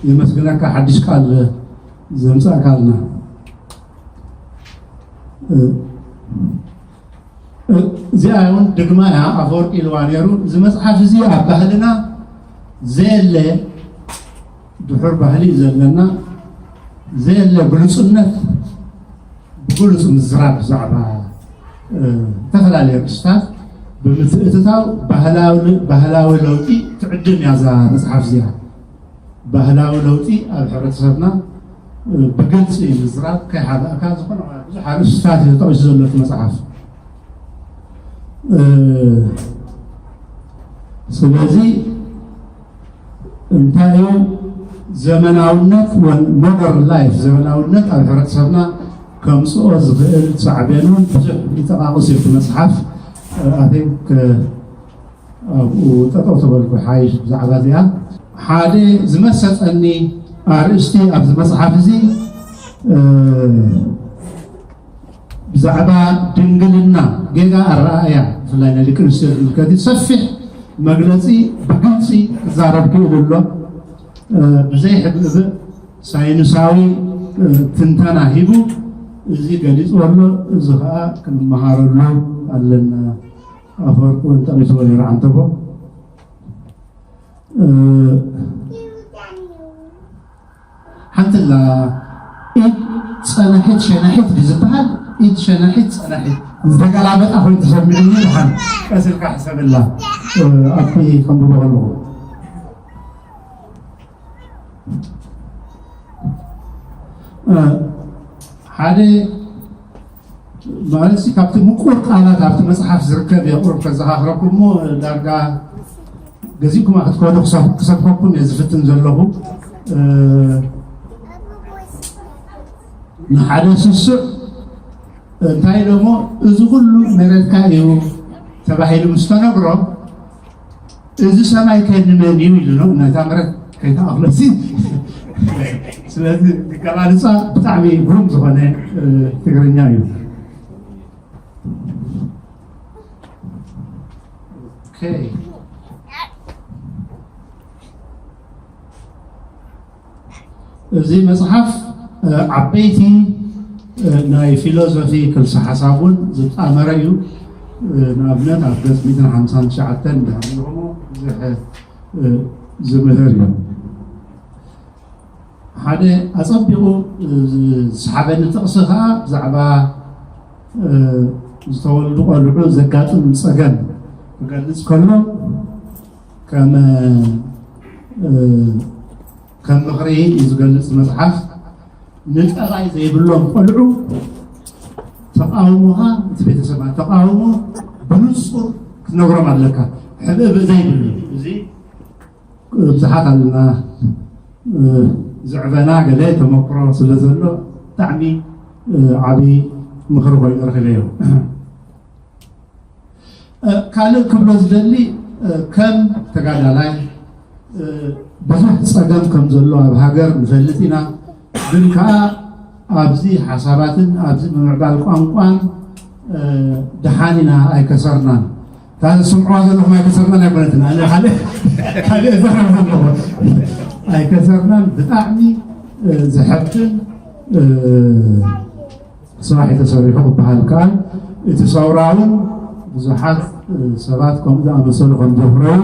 የመስግነካ ሓድሽ ቃል ዘምፃእካልና። እዚኣ እውን ድግማ እያ ኣፈወርቂ ኢልዋ ነይሩ። እዚ መፅሓፍ እዚ ኣብ ባህልና ዘየለ ድሑር ባህሊ እዩ ዘለና። ዘየለ ግሉፅነት ብግሉፅ ምዝራብ ብዛዕባ ዝተፈላለዩ ርእስታት ብምትእትታው ባህላዊ ለውጢ ትዕድም እያ እዛ መፅሓፍ እዚኣ። ባህላዊ ለውጢ ኣብ ሕብረተሰብና ብግልፂ ምዝራብ ከይሓባእካ ዝኾነ ብዙሕ ኣርእስታት እዩ ተጠቒሱ ዘሎ እቲ መፅሓፍ። ስለዚ እንታይ እዩ ዘመናውነት ሞደርን ላይፍ ዘመናውነት ኣብ ሕብረተሰብና ከምፅኦ ዝኽእል ሳዕቤኑ ብዙሕ ይጠቓቕስ እዩ እቲ መፅሓፍ። ኣይ ቲንክ ኣብኡ ጠጠው ተበልኩ ሓይሽ ብዛዕባ እዚኣ። ሓደ ዝመሰጠኒ ኣርእስቲ ኣብዚ መፅሓፍ እዚ ብዛዕባ ድንግልና ጌጋ ኣረኣእያ ብፍላይ ናይ ደቂ ኣንስትዮ ዝምልከት ሰፊሕ መግለፂ ብግልፂ ክዛረብ ክእል ኣሎ። ብዘይ ሕብእብእ ሳይንሳዊ ትንተና ሂቡ እዚ ገሊፁ ኣሎ። እዚ ከዓ ክንመሃረሉ ኣለና። ኣፈወርቂ እውን ጠቒስዎ ነይሩ ዓንተቦ። ሓንቲ ላ ኢድ ፀናሒት ሸናሒት ድዩ ዝበሃል? ኢድ ሸናሒት ፀናሒት ዝተገላበጣ ኮይኑ ተሰሚዑኒ። ድሓን ቀስ ኢልካ ሕሰበላ። ኣብቲ ከንብቦ ከለኹ ሓደ ማለት ካብቲ ምቁር ቃላት ኣብቲ መፅሓፍ ዝርከብ እየ ቁሩብ ከዘኻኽረኩም እሞ ዳርጋ ገዚእኩማ ክትከዱ ክሰብከኩም እየ ዝፍትን ዘለኹ። ንሓደ ስሱዕ እንታይ ደሞ እዚ ኩሉ መሬትካ እዩ ተባሂሉ ምስ ተነግሮ እዚ ሰማይ ከ ንመን እዩ ኢሉ ነው ነታ መሬት ከይተኣኽሎ ሲ ስለዚ ገባልፃ ብጣዕሚ ግሩም ዝኾነ ትግርኛ እዩ። እዚ መፅሓፍ ዓበይቲ ናይ ፊሎዞፊ ክልሰ ሓሳብ እውን ዝጣመረ እዩ። ንኣብነት ኣብ ገፅ ሚእትን ሓምሳን ትሽዓተን እንድሕር ንርሞ ብዙሕ ዝምህር እዩ። ሓደ ኣፀቢቑ ዝሰሓበኒ ጥቕሲ ከዓ ብዛዕባ ዝተወልዱ ቆልዑ ዘጋጥም ፀገም ክገልፅ ከሎ ከም ከም ምኽሪ እዩ ዝገልፅ መፅሓፍ። ንጠባይ ዘይብሎም ቆልዑ ተቃውሞኻ እቲ ቤተሰብና ተቃውሞ ብንፁር ክትነግሮም ኣለካ። ሕብእብእ ዘይብሉ እዚ ብዙሓት ኣለና። ዘዕበና ገለ ተመክሮ ስለ ዘሎ ብጣዕሚ ዓብዪ ምኽሪ ኮይኑ ረኺበዮ። ካልእ ክብሎ ዝደሊ ከም ተጋዳላይ ብዙሕ ፀገም ከም ዘሎ ኣብ ሃገር ንፈልጥ ኢና። ግን ከዓ ኣብዚ ሓሳባትን ኣብዚ ምምዕባል ቋንቋን ድሓን ኢና ኣይከሰርናን። እታ ዝስምዕዋ ዘለኹም ኣይከሰርናን ኣይኮነትን። ኣነ ካልእ ካልእ ዘረባ ኣለኹ። ኣይከሰርናን። ብጣዕሚ ዘሐፍን ስራሕ እዩ ተሰሪሑ ክበሃል ከኣል። እቲ ሰውራ እውን ብዙሓት ሰባት ከምኡ ዝኣመሰሉ ከም ዘፍረዩ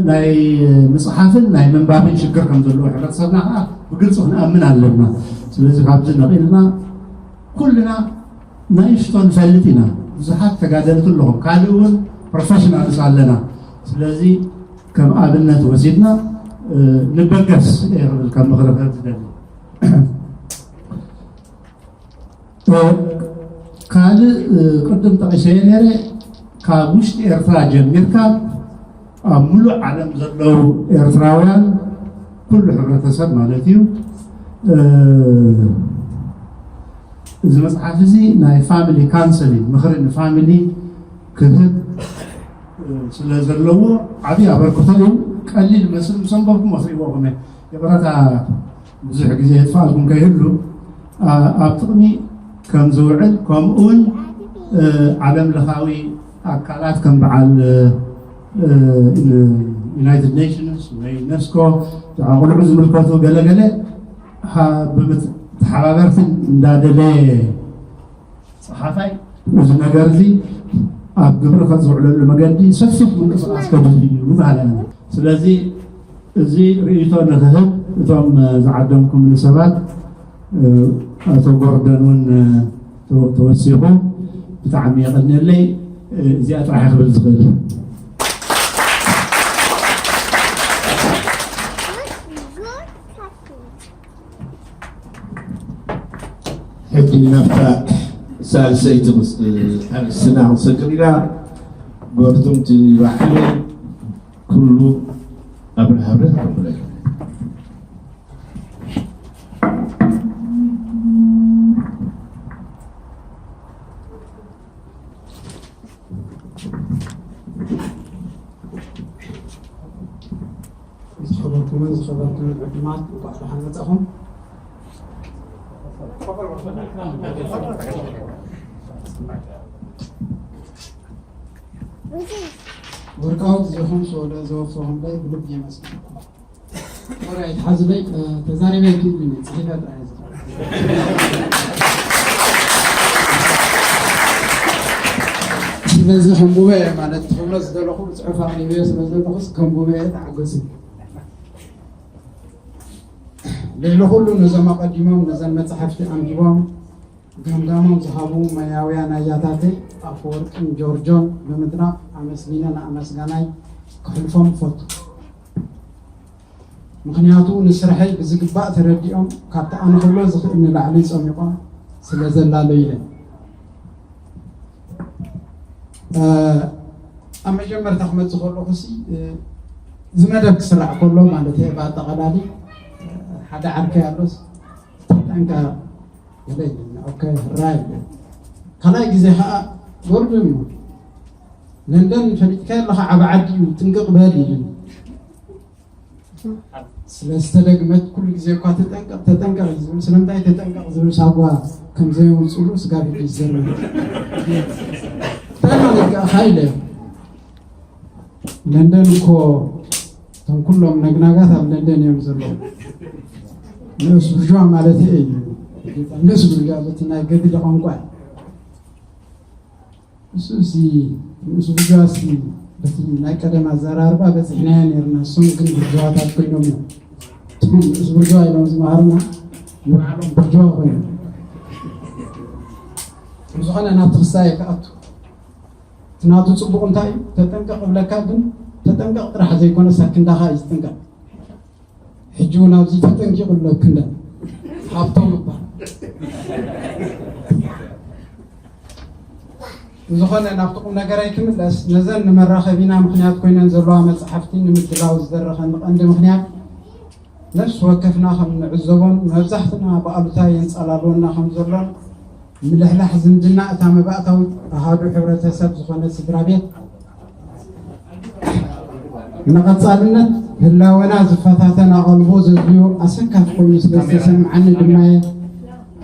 ናይ ምፅሓፍን ናይ ምንባብን ሽግር ከም ዘለዎ ሕብረተሰብና ከዓ ብግልፂ ክንኣምን ኣለና። ስለዚ ካብዚ ነቒልና ኩልና ንእሽቶ ንፈልጥ ኢና። ብዙሓት ተጋደልቲ ኣለኹም፣ ካልእ እውን ፕሮፌሽናልስ ኣለና። ስለዚ ከም ኣብነት ወሲድና ንበገስ እየ ክብል ከም ምኽሪ ክህብ ዝደሊ። ካልእ ቅድም ጠቒሰዮ ነይረ፣ ካብ ውሽጢ ኤርትራ ጀሚርካ ኣብ ሙሉእ ዓለም ዘለዉ ኤርትራውያን ኩሉ ሕብረተሰብ ማለት እዩ። እዚ መፅሓፍ እዚ ናይ ፋሚሊ ካውንሰሊንግ ምኽሪ ንፋሚሊ ክህብ ስለ ዘለዎ ዓብዪ ኣበርክቶ እዩ። ቀሊል መስል ምስ ኣንበብኩም ኣፍሪዎ ከመ ይቕረታ ብዙሕ ግዜ የጥፋልኩም ከይህሉ ኣብ ጥቕሚ ከም ዝውዕል ከምኡውን ዓለም ለኻዊ ኣካላት ከም በዓል ዩናይትድ ኔሽንስ ወይ ዩነስኮ ቆልዑ ዝምልከቱ ገለገለ ብምትሓባበርትን እንዳደለየ ፀሓፋይ እዚ ነገር እዚ ኣብ ግብሪ ከዝውዕለሉ መገዲ ሰፊሕ ምንቅስቃስ ከድሊ እዩ ማለት እዩ። ስለዚ እዚ ርእይቶ ንክህብ እቶም ዝዓደምኩምኒ ሰባት ኣቶ ጎርደን እውን ተወሲኹ ብጣዕሚ የቐንየለይ። እዚኣ ጥራሕ ክብል ዝኽእል። ሕጂ ናብታ ሳልሰይቲ ኣርእስትና ክንሰግር ኢና። ጎርቱምቲ ባሕሪ ኩሉ ኣብርሃብርህ ኣብረህ ዝኸበርኩምን ዝኸበርኩምን ዕዱማት እንኳዕ ደሓን መጻኹም። ወርቃዊ ግዜኹም ስወደ ዘወፈኹምለይ ብልቢ የመስግነኩም። ወረ ኣይትሓዙለይ፣ ተዛሪበ ኣይክእልን እየ፣ ጽሒፈ ጥራሕ እየ ዝኽእል። ስለዚ ከንብቦ እየ ማለት ትኽብሎ ዝደለኹ ብጽሑፍ ኣቕሪበዮ ስለ ዘለኹስ ከንብቦ እየ፣ ተዓገሱ። ልዕሊ ኩሉ ነዞም ኣቐዲሞም ነዘን መጻሕፍቲ ኣንቢቦም ገምጋሞም ዝሃቡ መያውያን ኣያታተይ ኣፈወርቅን ጆርጆን ብምድናቕ ኣመስጊነ ንኣመስጋናይ ከሕልፎም እፈቱ። ምኽንያቱ ንስርሐይ ብዝግባእ ተረዲኦም ካብቲ ኣነ ክብሎ ዝኽእል ንላዕሊ ጸሚቖም ስለ ዘላለዩለይ። ኣብ መጀመርታ ክመጽእ ከለኹሲ እዚ መደብ ክስራዕ ከሎ ማለት እየ ብኣጠቓላሊ ሓደ ዓርከይ ኣሎስ ጠንቀ ገለ ይብለኒ። ኦኬ፣ ሕራይ ይብለኒ። ካልኣይ ግዜ ከዓ ጎርድን እዩ። ለንደን ፈሊጥካዮ ኣለኻ፣ ዓቢ ዓዲ እዩ፣ ጥንቅቕ በል ይብለኒ። ስለ ዝተደግመት ኩሉ ግዜ እኳ ተጠንቀቕ፣ ተጠንቀቕ እዩ ዝብል። ስለምንታይ ተጠንቀቕ ዝብል ሳጓ ከም ዘየውፅሉ ስጋብ ሕጂ ይዘርም። እንታይ ማለት ከኣ ኢለ ለንደን እኮ እቶም ኩሎም ነግናጋት ኣብ ለንደን እዮም ዘለዉ። ንኡስ ብርዥዋ ማለት እዩ። ንኡስ ብርዥዋ በቲ ናይ ገድሊ ቋንቋ እዩ። እሱ እዚ ንኡስ ብርዥዋ ሲ በቲ ናይ ቀደም ኣዘራርባ በፂሕናዮ ነርና። እሶም ግን ብርዥዋታት ኮይኖም እዮም። እቶም ንኡስ ብርዥዋ ኢሎም ዝመሃሩና ንባዕሎም ብርዥዋ ኮይኖም። ብዝኾነ ናብቲ ክሳየ ክኣቱ እቲ ናቱ ፅቡቕ እንታይ እዩ? ተጠንቀቕ እብለካ፣ ግን ተጠንቀቕ ጥራሕ ዘይኮነስ ኣክንዳኻ እዩ ዝጥንቀቕ። ሕጂ እውን ኣብዚ ተጠንቂቑ ኣሎ ክንደ ሃብቶም ይባል። ብዝኾነ ናብቲ ቁም ነገረይ ክምለስ፣ ነዘን ንመራኸቢና ምኽንያት ኮይነን ዘለዋ መፅሓፍቲ ንምድላው ዝደረኸኒ ቀንዲ ምኽንያት ነፍሲ ወከፍና ከም ንዕዘቦን መብዛሕትና ብኣሉታ የንጸላልወና ከም ዘሎን ምልሕላሕ ዝምድና እታ መባእታዊት ኣሃዱ ሕብረተሰብ ዝኾነ ስድራ ቤት ንቐጻልነት ህላወና ዝፈታተን ኣቐልቦ ዘድልዮ ኣሰካፍ ኮይኑ ስለ ዝተሰምዓኒ ድማየ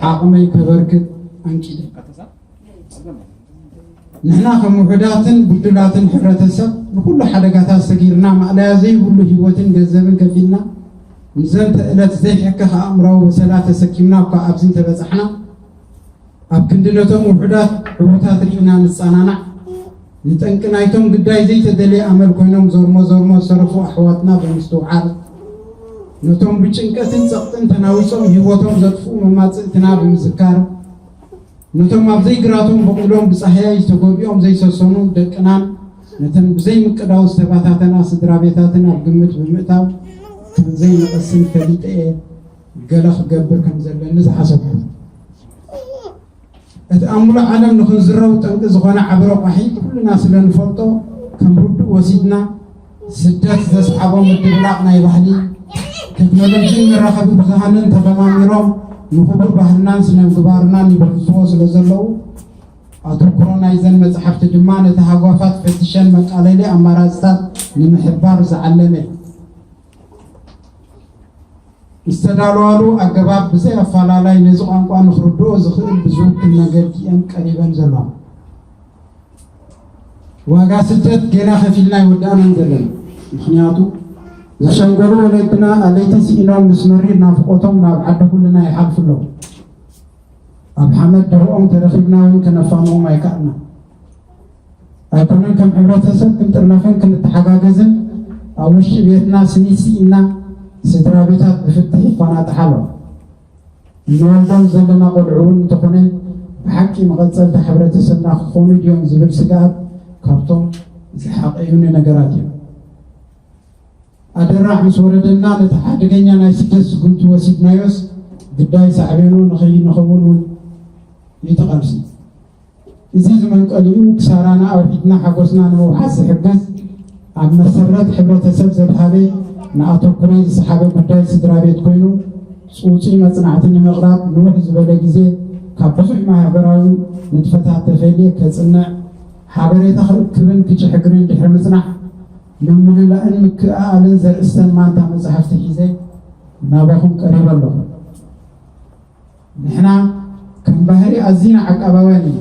ዓቕመይ ከበርክት ኣንቂደ። ንሕና ከም ውሑዳትን ብዱላትን ሕብረተሰብ ንኹሉ ሓደጋታት ሰጊርና ማእለያ ዘይብሉ ህይወትን ገንዘብን ከፊልና ንዘንተ ዕለት ዘይሕከኽ ኣእምራዊ በሰላ ተሰኪምና እኳ ኣብዚ እንተበጻሕና ኣብ ክንዲ ነቶም ውሑዳት ዕዉታት ርኢና ንጸናናዕ ንጠንቂ ናይቶም ግዳይ ዘይተደልየ ኣመል ኮይኖም ዞርሞ ዞርሞ ዝተረፉ ኣሕዋትና ብምስትውዓል ነቶም ብጭንቀትን ጸቕጥን ተናዊጾም ህይወቶም ዘጥፍኡ መማጽእትና ብምዝካር ነቶም ኣብ ዘይግራቶም በቑሎም ብጻህያይ ዝተጎቢኦም ዘይሰሰኑ ደቅናን ነተን ብዘይምቅዳው ዝተባታተና ስድራ ቤታትን ኣብ ግምት ብምእታው ከም ዘይንቐስን ፈሊጠ እየ ገለ ክገብር ከም ዘለኒ ዝሓሰብኩ። እቲ ኣብ ሙሉእ ዓለም ንኽንዝረው ጠንቂ ዝኾነ ዓቢ ረቋሒ ኩልና ስለ ንፈልጦ ከም ርዱእ ወሲድና ስደት ዘስዓቦ ምድብላቕ ናይ ባህሊ፣ ቴክኖሎጂን መራኸቢ ብዙሃንን ተደማሚሮም ንኽቡር ባህልናን ስነ ምግባርናን ይበርዝዎ ስለ ዘለዉ ኣተኩሮ ናይዘን መጽሓፍቲ ድማ ነቲ ሃጓፋት ፈቲሸን መቃለሊ ኣማራጽታት ንምሕባር ዝዓለመ እዩ። ዝተዳለዋሉ ኣገባብ ብዘይ ኣፋላላይ ነዚ ቋንቋ ንኽርድኦ ዝኽእል ብዝውክል መገዲ እየን ቀሪበን ዘለዋ። ዋጋ ስደት ገና ከፊልና ኣይወዳእናን ዘለና። ምኽንያቱ ዝሸንገሉ ወለድና ኣለይቲ ስኢኖም ምስ መሪር ናፍቆቶም ናብ ዓዲ ኩልና ይሓልፉ ኣለዉ። ኣብ ሓመድ ደብኦም ተረኺብና እውን ከነፋንዎም ኣይከኣልና። ኣይኮነን ከም ሕብረተሰብ ክንጥርነፍን ክንተሓጋገዝን ኣብ ውሽጢ ቤትና ስኒት ስኢና ስድራ ቤታት ብፍትሒ ይፈናጥሓ ኣለዋ። እንወልዶም ዘለና ቆልዑ እውን እንተኾነ ብሓቂ መቐጸልታ ሕብረተሰብና ክኾኑ ድዮም ዝብል ስግኣት ካብቶም ዝሓቐዩኒ ነገራት እዮም። ኣደራዕ ምስ ወረደና ነቲ ሓደገኛ ናይ ስደት ስጉምቲ ወሲድናዮስ ግዳይ ሳዕቤኑ ንኸይንኸውን እውን ይተቐልሲ። እዚ ዝመንቀሊኡ ክሳራና ኣውሒድና ሓጎስና ንምውሓስ ዝሕግዝ ኣብ መሰረት ሕብረተሰብ ዘድሃበ ንኣተኩሮይ ዝሰሓበ ጉዳይ ስድራ ቤት ኮይኑ ጽውጹይ መጽናዕቲ ንምቕራብ ንውሕ ዝበለ ግዜ ካብ ብዙሕ ማህበራዊ ንጥፈታት ተፈልየ ከጽንዕ ሓበሬታ ክእክብን ክጭሕግርን ድሕሪ ምጽናሕ ምምልላእን ምክእኣልን ዘርእስተን ማንታ መጻሕፍቲ ሒዘ ናባኹም ቀሪበ ኣለኹ። ንሕና ከም ባህሪ ኣዚና ዓቃባውያን ኢና።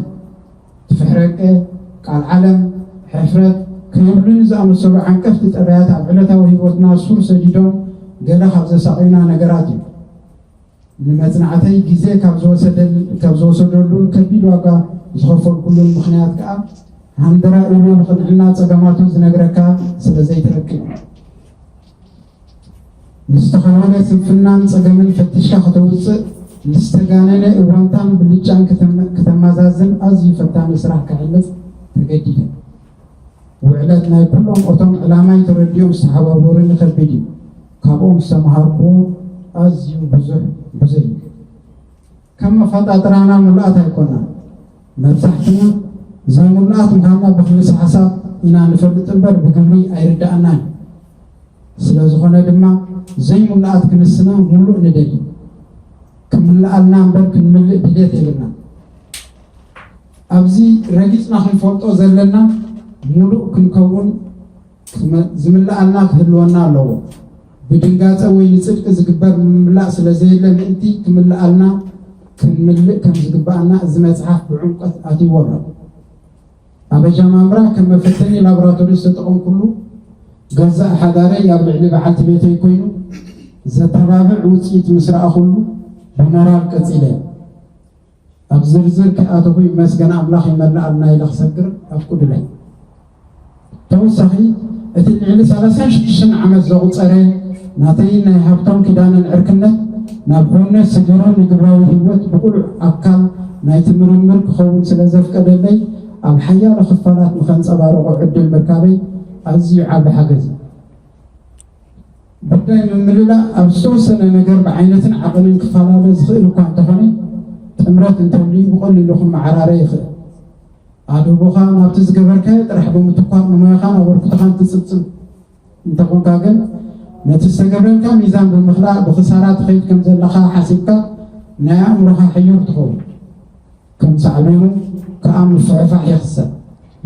ትፍሕረቀ፣ ቃል ዓለም፣ ሕፍረት ከይብሉኒ ዝኣመሰሉ ዓንቀፍቲ ጠባያት ኣብ ዕለታዊ ህይወትና ሱር ሰዲዶም ገለ ካብ ዘሳቕዩና ነገራት እዮም። ንመጽናዕተይ ግዜ ካብ ዝወሰደሉን ከቢድ ዋጋ ዝኸፈልኩሉን ምኽንያት ከኣ ሃንደራ ኢሉ ንቕንዕና ጸገማቱ ዝነግረካ ስለ ዘይትረክብ። ንዝተኸወለ ስንፍናን ጸገምን ፈቲሽካ ከተውጽእ ንዝተጋነነ እወንታን ብልጫን ከተማዛዝን ኣዝዩ ፈታኒ ስራሕ ከሕልፍ ተገዲደ። ውዕለት ናይ ኩሎም እቶም ዕላማይ ተረዲኦም ዝተሓባበሩኒ ከቢድ እዩ። ካብኦም ዝተምሃርኩዎ ኣዝዩ ብዙሕ ብዙሕ እዩ። ከም ኣፈጣጥራና ሙሉኣት ኣይኮናን። መብዛሕትና ዘይሙሉኣት ምዃንና ብክልሰ ሓሳብ ኢና ንፈልጥ እምበር ብግብሪ ኣይርዳኣናን እዩ። ስለ ዝኾነ ድማ ዘይሙሉኣት ክንስና ሙሉእ ንደሊ። ክምልኣልና እምበር ክንምልእ ድሌት የብልና። ኣብዚ ረጊጽና ክንፈልጦ ዘለና ሙሉእ ክንከውን ዝምልኣልና ክህልወና ኣለዎ። ብድንጋጸ ወይ ንጽድቂ ዝግበር ምምላእ ስለ ዘየለ ምእንቲ ክምልኣልና ክንምልእ ከም ዝግብኣና እዚ መጽሓፍ ብዕምቆት ኣትይዎ ኣሎ። ኣብ ኣጀማምራ ከም መፈተኒ ላቦራቶሪ ዝተጠቐምኩሉ ገዛእ ሓዳረይ ኣብ ልዕሊ በዓልቲ ቤተይ ኮይኑ ዘተባብዕ ውጽኢት ምስ ረኣኹሉ ብሞራል ቀጺለ። ኣብ ዝርዝር ከይኣተኹ ይመስገን ኣምላኽ ይመልኣልና ኢለ ክሰግር ኣፍቁዱለይ። ተወሳኺ እቲ ልዕሊ ሰላሳን ሽዱሽተን ዓመት ዘቑጸረ ናተይን ናይ ሃብቶም ኪዳነን ዕርክነት ናብ ሕውነት ሰጊሩ ንግብራዊ ህይወት ብቑሉዕ ኣካል ናይቲ ምርምር ክኸውን ስለ ዘፍቀደለይ ኣብ ሓያሎ ክፋላት ንኸንጸባርቖ ዕድል ምርካበይ ኣዝዩ ዓቢ ሓገዝ እዩ። ጉዳይ ምምልላእ ኣብ ዝተወሰነ ነገር ብዓይነትን ዓቐንን ክፈላለ ዝኽእል እኳ እንተኾነ ጥምረት እንተልዩ ብቐሊሉ ክመዓራረ ይኽእል። ኣድህቦኻ ናብቲ ዝገበርካዮ ጥራሕ ብምትኳር ንሞያኻን ኣበርክቶኻን ትጽብጽብ እንተኾንካ ግን ነቲ ዝተገብረልካ ሚዛን ብምኽላእ ብኽሳራ ትኸይድ ከም ዘለኻ ሓሲብካ ናይ ኣእምሮኻ ሕዩር ትኸውን። ከም ሳዕቤኑ ከኣ ምፍሕፋሕ ይኽሰት።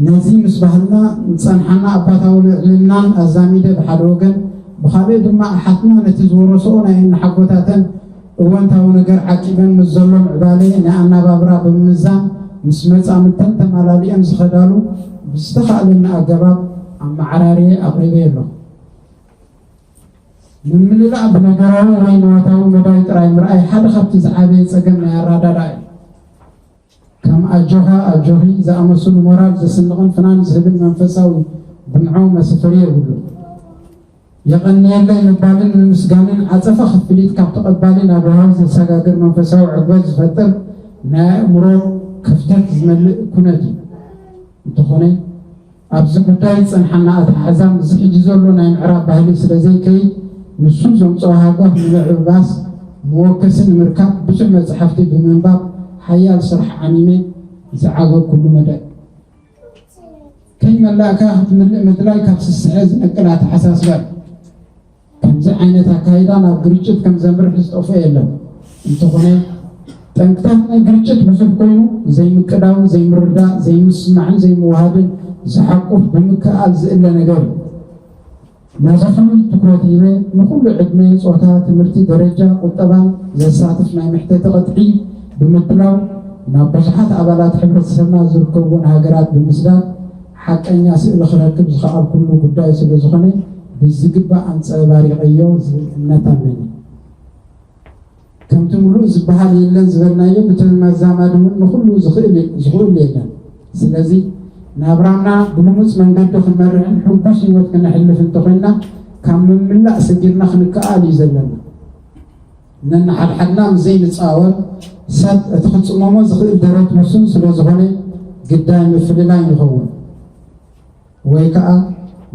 ነዚ ምስ ባህልና ዝጸንሓና ኣባታዊ ልዕልናን ኣዛሚደ ብሓደ ወገን፣ ብኻልእ ድማ ኣሓትና ነቲ ዝወረስኦ ናይ እናሓጎታተን እወንታዊ ነገር ዓቂበን ምስ ዘሎ ምዕባለ ናይ ኣናባብራ ብምምዛን ምስ መጻምድተን ተማላሊአን ዝኸዳሉ ብዝተኻእለኒ ኣገባብ ኣመዓራርየ ኣቕሪበ ኣለኹ። ምምልላእ ብነገራዊ ወይ ንዋታዊ መዳይ ጥራይ ምርኣይ ሓደ ካብቲ ዝዓበየ ጸገም ናይ ኣረዳድኣ እዩ። ከም ኣጆኻ ኣጆኺ ዝኣመሰሉ ሞራል ዘስንቕን ፍናን ዝህብን መንፈሳዊ ብንዖ መስፈሪ የብሉን። የቐንየለይ ምባልን ምምስጋንን ዓጸፋ ክፍሊት ካብ ተቐባሊ ናብ ወሃቢ ዘሰጋግር መንፈሳዊ ዕግበት ዝፈጥር ናይ ኣእምሮ ክፍተት ዝመልእ ኩነት እዩ። እንተኾነ ኣብዚ ጉዳይ ዝጸንሓና ኣተሓሕዛ ምስዚ ሕጂ ዘሎ ናይ ምዕራብ ባህሊ ስለ ዘይከይድ ንሱ ዘምጽኦ ሃገፍ ንምዕብባስ መወከሲ ንምርካብ ብዙሕ መጻሕፍቲ ብምንባብ ሓያል ስራሕ ዓሚመ ዝዓገኩሉ መደብ። ከይመላእካ ክትምልእ ምድላይ ካብ ስስዐ ዝነቅል ኣተሓሳስባ እዩ። ከምዚ ዓይነት ኣካይዳ ናብ ግርጭት ከም ዘምርሕ ዝጠፍኦ የለን። እንተኾነ ጠንቅታት ናይ ግርጭት ብዙሕ ኮይኑ ዘይምቅዳው፣ ዘይምርዳእ፣ ዘይምስማዕን ዘይምውሃድን ዝሓቁፍ ብምክእኣል ዝእለ ነገር እዩ። ነዚ ፍሉይ ትኩረት ሂበ ንኹሉ ዕድመ፣ ጾታ፣ ትምህርቲ ደረጃ፣ ቁጠባን ዘሳትፍ ናይ መሕተቲ ቅጥዒ ብምድላው ናብ ብዙሓት ኣባላት ሕብረተሰብና ዝርከብዎን ሃገራት ብምስዳድ ሓቀኛ ስእሊ ክረክብ ዝኸኣልኩሉ ጉዳይ ስለ ዝኾነ ብዝግባእ ኣንጸባሪቐዮ ዝብል እምነት ኣለኒ። ከምቲ ምሉእ ዝበሃል የለን ዝበልናዮ ብተመዛማዲ እውን ንኹሉ ዝኽእል ዝኽእሉ የለን። ስለዚ ናብራና ብልሙጽ መንገዲ ክንመርሕን ሕጉስ ህይወት ክነሕልፍ እንተኾይንና ካብ ምምላእ ሰጊርና ክንከኣል እዩ ዘለና። ነንሓድሓድና ምስ ዘይንጻወር ሰብ እቲ ክጽመሞ ዝኽእል ደረት ውሱን ስለ ዝኾነ ግዳይ ምፍልላይ ይኸውን። ወይ ከኣ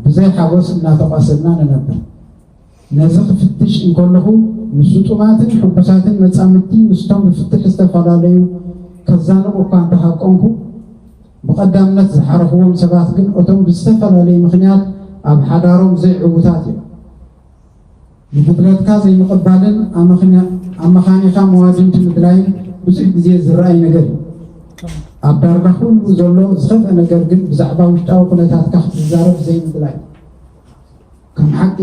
ብዘይ ሓጎስ እናተቋሰልና ንነብር። ነዚ ክፍትሽ እንከለኹ ምስ ስጡማትን ሕጉሳትን መጻምድቲ ምስቶም ብፍትሕ ዝተፈላለዩ ከዛንቑ እኳ እንተሃቀንኩ ብቐዳምነት ዝሓረኽዎም ሰባት ግን እቶም ብዝተፈላለየ ምኽንያት ኣብ ሓዳሮም ዘይዕዉታት እዮም። ንጉድለትካ ዘይምቕባልን ኣመኽንያ- ኣመኻኒኻ መዋድንቲ ምድላይን ብዙሕ ግዜ ዝረኣይ ነገር እዩ። ኣብ ዳርጋ ኩሉ ዘሎ ዝኸፍአ ነገር ግን ብዛዕባ ውሽጣዊ ኩነታትካ ክትዛረብ ዘይምድላይ። ከም ሓቂ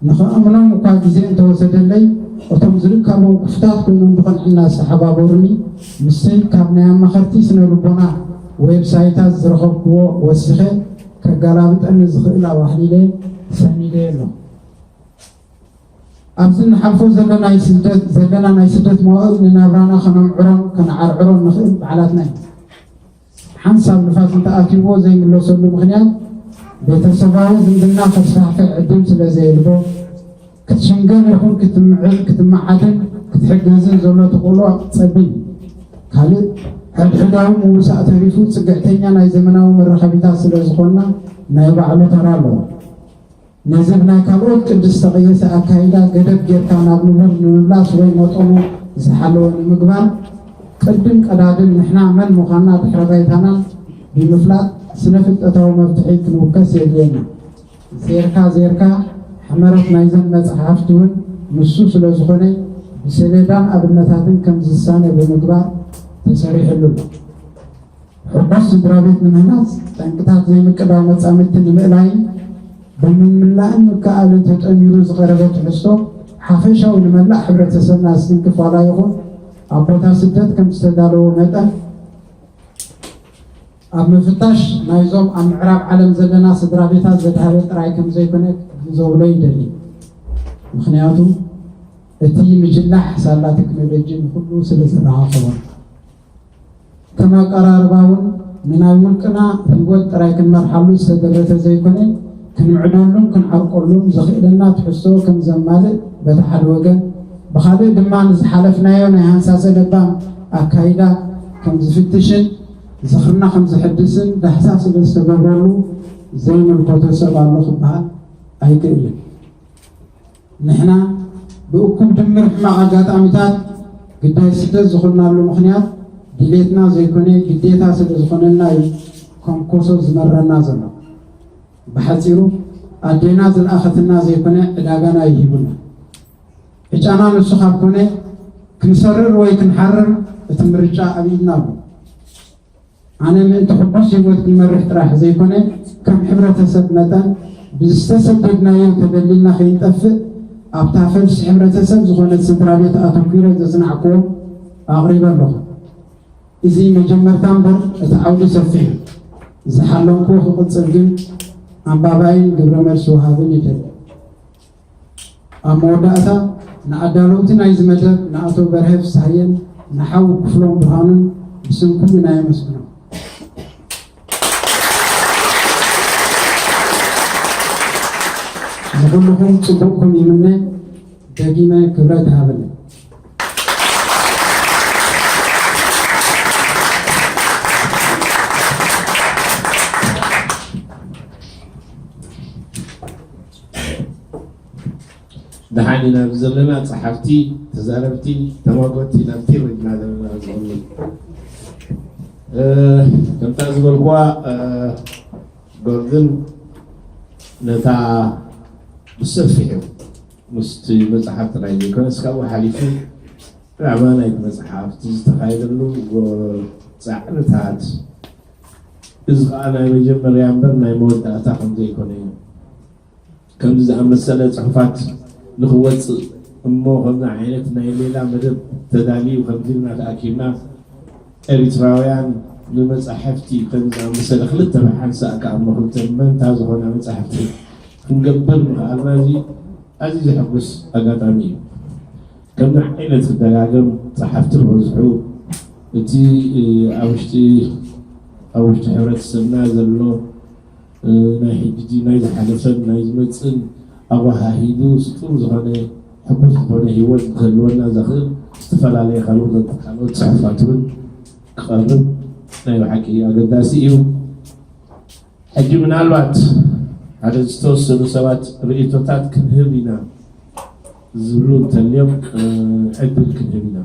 ንኸእምኖም እኳ ግዜ እንተወሰደለይ እቶም ዝርካቦም ክፉታት ኮይኖም ብቕንዕና ዝተሓባበሩኒ ምስቲ ካብ ናይ ኣማኸርቲ ስነ ልቦና ዌብሳይታት ዝረኸብክዎ ወሲኸ ከገላብጠኒ ዝኽእል ኣዋህሊለ ሰኒደዮ ኣለኹ። ኣብዚ እንሓልፎ ዘለና ናይ ስደት ዘለና ናይ ስደት መዋእል ንናብራና ከነምዕሮን ከነዓርዕሮን ንኽእል ባዕላትና ኢና። ሓንሳብ ንፋስ እንተኣትይዎ ዘይምለሰሉ ምኽንያት ቤተሰባዊ ዝምድና ከስፋሕፍሕ ዕድል ስለ ዘየልቦ ክትሽንገል ይኹን ክትምዕል ክትመዓድን ክትሕገዝን ዘሎ ተኽእሎ ጸቢብ እዩ። ካልእ ሕድሕዳዊ ምውሳእ ተሪፉ ጽግዕተኛ ናይ ዘመናዊ መራኸቢታት ስለ ዝኾንና ናይ ባዕሉ ተራ ኣለዎ። ነዚ ብናይ ካልኦት ቅዲ ዝተቐየሰ ኣካይዳ ገደብ ጌርካ ናብ ንቡር ንምምላስ ወይ መጠኑ ዝሓለወ ንምግባር ቅድም ቀዳድም ንሕና መን ምዃንና ድሕረ ባይታናን ብምፍላጥ ስነ ፍልጠታዊ መፍትሒ ክንውከስ የድልየና። ዜርካ ዜርካ ሕመረት ናይዘን መጽሓፍቲ እውን ንሱ ስለ ዝኾነ ብሰሌዳን ኣብነታትን ከም ዝሳነ ብምግባር ተሰሪሕሉ ኣሎ። ሕጉስ ስድራ ቤት ንምህናጽ ጠንቅታት ዘይምቅዳው መጻምድቲ ንምእላይን ብምምላእን ምክኣልን ተጠሚሩ ዝቐረበ ትሕዝቶ ሓፈሻዊ ንመላእ ሕብረተሰብና ዝትንክፍ ዋላ ይኹን ኣብ ቦታ ስደት ከም ዝተዳለወ መጠን ኣብ ምፍታሽ ናይዞም ኣብ ምዕራብ ዓለም ዘለና ስድራ ቤታት ዘድሃበ ጥራይ ከም ዘይኮነ ክግንዘብሎ ይደሊ። ምኽንያቱ እቲ ምጅላሕ ሳላ ቴክኖሎጂ ንኹሉ ስለ ዘረኻኸቦ ከም ኣቀራርባ እውን ንናይ ውልቅና ህይወት ጥራይ ክንመርሓሉ ዝተደረተ ዘይኮነ ክንምዕደሉን ክንዓርቀሉን ዘኽእለና ትሕዝቶ ከም ዘማልእ በቲ ሓደ ወገን ብኻልእ ድማ ንዝሓለፍናዮ ናይ ሃንሳሰ ለባም ኣካይዳ ከም ዝፍትሽን ዝኽርና ከም ዝሕድስን ዳህሳስ ስለ ዝተገብረሉ ዘይምልከቶ ሰብ ኣሎ ክበሃል ኣይክእልን። ንሕና ብእኩብ ድምር ሕማቕ ኣጋጣሚታት ግዳይ ስደት ዝኾንናሉ ምኽንያት ድሌትና ዘይኮነ ግዴታ ስለ ዝኾነና እዩ ከም ኮሶ ዝመረና ዘሎ። ብሓጺሩ ኣዴና ዝለኣኸትና ዘይኮነ ዕዳጋና ይሂቡና። ዕጫና ንሱ ካብ ኮነ ክንሰርር ወይ ክንሓርር እቲ ምርጫ ኣብ ኢድና ኣሎ። ኣነ ምእንቲ ሕጉስ ህይወት ክንመርሕ ጥራሕ ዘይኮነ ከም ሕብረተሰብ መጠን ብዝተሰደድናዮ ተበሊልና ከይንጠፍእ ኣብታ ፈልሲ ሕብረተሰብ ዝኾነት ስድራ ቤት ኣተኲረ ዘጽናዕክዎ ኣቕሪበ ኣለኹ። እዚ መጀመርታ እምበር እቲ ዓውዲ ሰፊሕ እዩ። ዝሓለምክዎ ክቕጽል ግን ኣንባባይን ግብረ መልሲ ወሃብን ይደሊ። ኣብ መወዳእታ ንኣዳለውቲ ናይዚ መደብ ንኣቶ በርሀ ፍስሃየን ንሓው ክፍሎም ብርሃኑን ብስም ኩልና የመስግኖም። ንኹልኹም ጽቡቕኩም ይምነ። ደጊመ ክብረት ይሃበለይ። ደሓን ኢና ዘለና፣ ጸሓፍቲ፣ ተዛረብቲ፣ ተማጎትቲ ኢና ቲር ኢልና ዘለና ኣብዚ እዋን። እ፣ ከምታ ዝበልኩዋ፣ እ፣ ጎርድን ነታ ብሰፊሑ ምስቲ መጽሓፍ ጥራይ ዘይኮነስ ካብኡ ሓሊፉ ብዛዕባ ናይቲ መጽሓፍ እቲ ዝተኻየደሉ ጎ-፣ ጻዕርታት፣ እዚ ኸኣ ናይ መጀመርያ እምበር ናይ መወዳእታ ከም ዘይኮነ እዩ። ከምዚ ዝኣመሰለ ጽሑፋት ንኽወጽእ እሞ ከምዚ ዓይነት ናይ ሌላ መደብ ተዳልዩ ከምዚ ኢልና ተኣኪብና ኤሪትራውያን ንመጻሕፍቲ ከምዚ ዝኣመሰለ ክልተ ብሓንሳእ ከኣ እሞ ክልተ መንታ ዝኾና መጻሕፍቲ ክንገብር ምኽኣልና እዚ ኣዝዩ ዘሐጉስ ኣጋጣሚ እዩ። ከምዚ ዓይነት ክደጋገም ጸሓፍቲ ክበዝሑ እቲ፣ እ፣ ኣብ ውሽጢ፣ ኣብ ውሽጢ ሕብረተሰብና ዘሎ፣ እ፣ ናይ ሕጂ፣ ናይ ዝሓለፈን ናይ ዝመጽእን ኣወሃሂዱ ስጡም ዝኾነ ሕጉስ ዝኾነ ህይወት ክህልወና ዘኽእል ዝተፈላለየ ካልኦት፣ ካልኦት ጽሑፋት እውን ክቐርብ ናይ ብሓቂ ኣገዳሲ እዩ። ሕጂ ምናልባት ሓደ ዝተወሰኑ ሰባት ርእይቶታት ክንህብ ኢና ዝብሉ እንተልዮም፣ እ፣ ዕድል ክንህብ ኢና።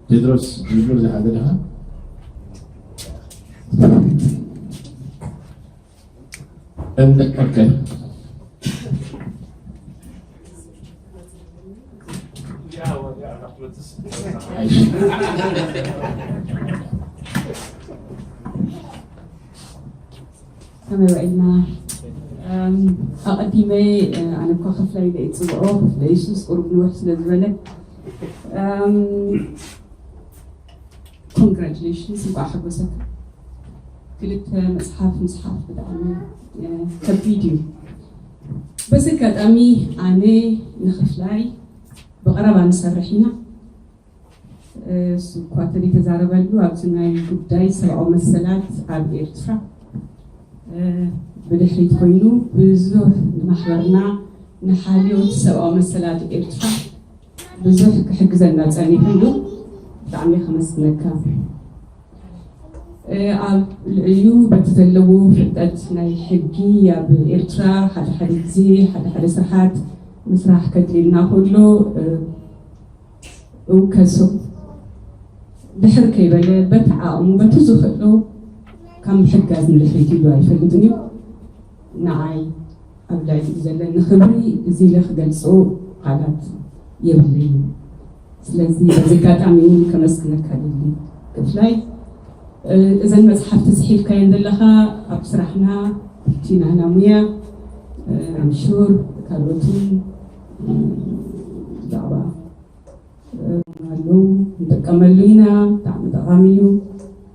ቴድሮስ፣ ጅምር ዝሓደ ድኻ? እንደ-፣ ኦኬ። ከመይ ውዒልና? እም፣ ኣቐዲመ፣ እ፣ ኣነ እኳ ክፍላይ ኢለ እየ ዝጽውዖ፣ ክፍለ የሱስ ቁሩብ ንውሕ ስለ ዝበለ። እም፣ ኮንግራጁሌሽንስ፣ እንኳዕ ሓጎሰካ። ክልተ መጽሓፍ ምጽሓፍ ብጣዕሚ፣ እ፣ ከቢድ እዩ። በዚ ኣጋጣሚ ኣነ ንክፍላይ ብቐረባ ንሰርሕ ኢና። እሱ እኳ ተዘይተዛረበሉ ኣብዚ ናይ ጉዳይ ሰብኣዊ መሰላት ኣብ ኤርትራ፣ እ፣ ብድሕሪት ኮይኑ ብዙሕ ንማሕበርና ንሓልዮት ሰብኣዊ መሰላት ኤርትራ ብዙሕ ክሕግዘና ጸኒሑ እዩ። ብጣዕሚ ከመስግነካ። እ፣ ኣብ ልዕሊኡ በቲ ዘለዎ ፍልጠት ናይ ሕጊ ኣብ ኤርትራ ሓደ ሓደ ግዜ ሓደ ሓደ ስርሓት ምስራሕ ከድልየና ከሎ፣ እ፣ እውከሶ ድሕር ከይበለ በቲ ዓቕሙ በቲ ዝኽእሎ ካብ ምሕጋዝ ንድሕሪት ኢሉ ኣይፈልጥን እዩ። ንዓይ ኣብ ላዕሊ ዘለኒ ክብሪ እዚ ኢለ ክገልጾ ቃላት የብለይን። ስለዚ በዚ ኣጋጣሚ እውን ከመስግነካ ደሊ ክፍላይ። እ፣ እዘን መጽሓፍቲ ጽሒፍካየን ዘለኻ ኣብ ስራሕና እቲ ናህና ሙያ፣ እ፣ ኣምሹር ካልኦትን፣ እ፣ ብዛዕባ፣ እ፣ ኣለዉ፣ ንጥቀመሉ ኢና። ብጣዕሚ ጠቓሚ እዩ።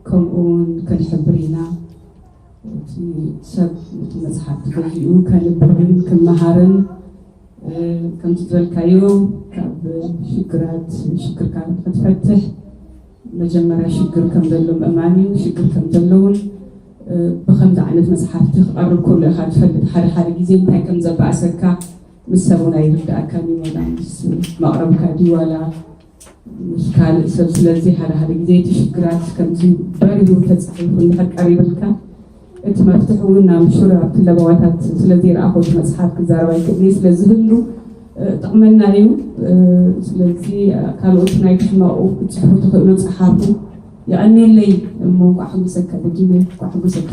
ከምኡ እውን ክንሕብር ኢና። እቲ ሰብ ነቲ መጽሓፍ ተገዚኡ ከንብብን ክመሃርን፣ እ፣ ከምቲ ዝበልካዮ ካብ ሽግራት ሽግርካ ክትፈትሕ መጀመርያ ሽግር ከም ዘሎ ምእማን እዩ። ሽግር ከም ዘለውን፣ እ፣ ብኸምዚ ዓይነት መጽሓፍቲ ክቐርብ ከሎ ኢኻ ትፈልጥ። ሓደ ሓደ ግዜ እንታይ ከም ዘባእሰካ ምስ ሰብ እውን ኣይርድኣካን እዩ። ዋላ ምስ መቕረብካ ድዩ ዋላ ምስ ካልእ ሰብ። ስለዚ ሓደ ሓደ ግዜ እቲ ሽግራት ከምዚ በሪሁ ተጻሒፉ እንድሕር ቀሪብልካ፣ እቲ መፍትሒ እውን ናብ ሽረ ኣብቲ ለበዋታት ስለ ዘይረኣኹ እቲ መጽሓፍ ክዛረብ ኣይክእልን እየ። ስለ ዝህሉ፣ እ፣ ጥቕመና እዩ። እ፣ ስለዚ፣ እ፣ ካልኦት ናይ ትሕመቑ ክትጽሕፉ ትኽእሉ ጸሓፉ። የቐንየለይ እሞ እንቋዕ ሕጉሰካ ደጊመ፣ እንቋዕ ሕጉሰካ።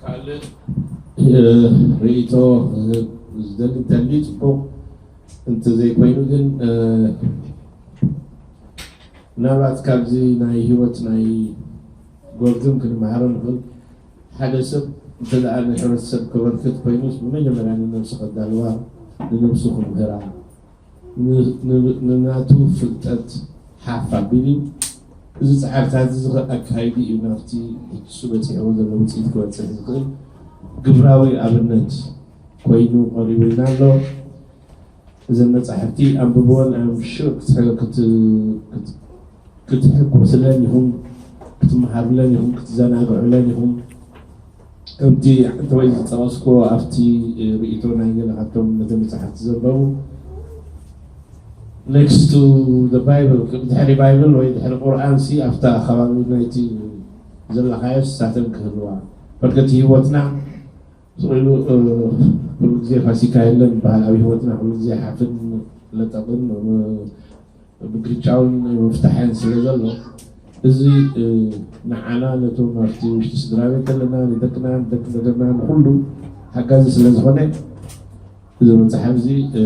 ካልእ እ፣ ርእይቶ ክህብ ዝደሊ እንተልዩ ጽቡቕ፣ እንተዘይኮይኑ ግን እ፣ ምናልባት ካብዚ ናይ ህይወት ናይ ጎርድን ክንመሃሮ ንኽእል። ሓደ ሰብ እንተ ደኣ ንሕብረተሰብ ከበርክት ኮይኑስ ብመጀመርያ ንነብሱ ከዳልዋ፣ ንነብሱ ክምህራ፣ ን- ን- ንናቱ ፍልጠት ሓፍ ኣቢሉ እዩ። እዚ ጻዕርታት እዚ ኣካይዱ እዩ ናብቲ እሱ በጺሕዎ ዘሎ ውጽኢት ክበጽሕ ዝኽእል ግብራዊ ኣብነት ኮይኑ ቀሪቡልና ኣሎ። እዘን መጻሕፍቲ ኣንብብወን፣ ኣም ሹር ክትሕጎስለን ኢኹም፣ ክትመሃርለን ኢኹም፣ ክትዘናግዑለን ኢኹም። ከምቲ ሓንቲ ወይ ዝጠቐስኩዎ ኣብቲ ርእይቶ ናይ ገለ ካብቶም ነቲ መጽሓፍቲ ዘንበቡ፣ next to the Bible፣ ድሕሪ ባይብል ወይ ድሕሪ ቁርኣን ሲ ኣብታ ከባቢ ናይቲ ዘለኻዮ ንሳተን ክህልዋ። በርከቲ ህይወትና ስቕ ኢሉ እ፣ ኩሉ ግዜ ፋሲካ የለን በሃል ኣብ ህይወትና ኩሉ ግዜ ሓፍን ለጠቕን እ፣ ምግርጫውን ምፍታሕን ስለ ዘሎ፣ እዚ እ፣ ንዓና ነቶም ኣብቲ ውሽጢ ስድራ ቤት ዘለና ንደቅና ንደቂ ደገና ንኩሉ ሓጋዚ ስለ ዝኾነ፣ እዚ መፅሓፍ እዚ እ፣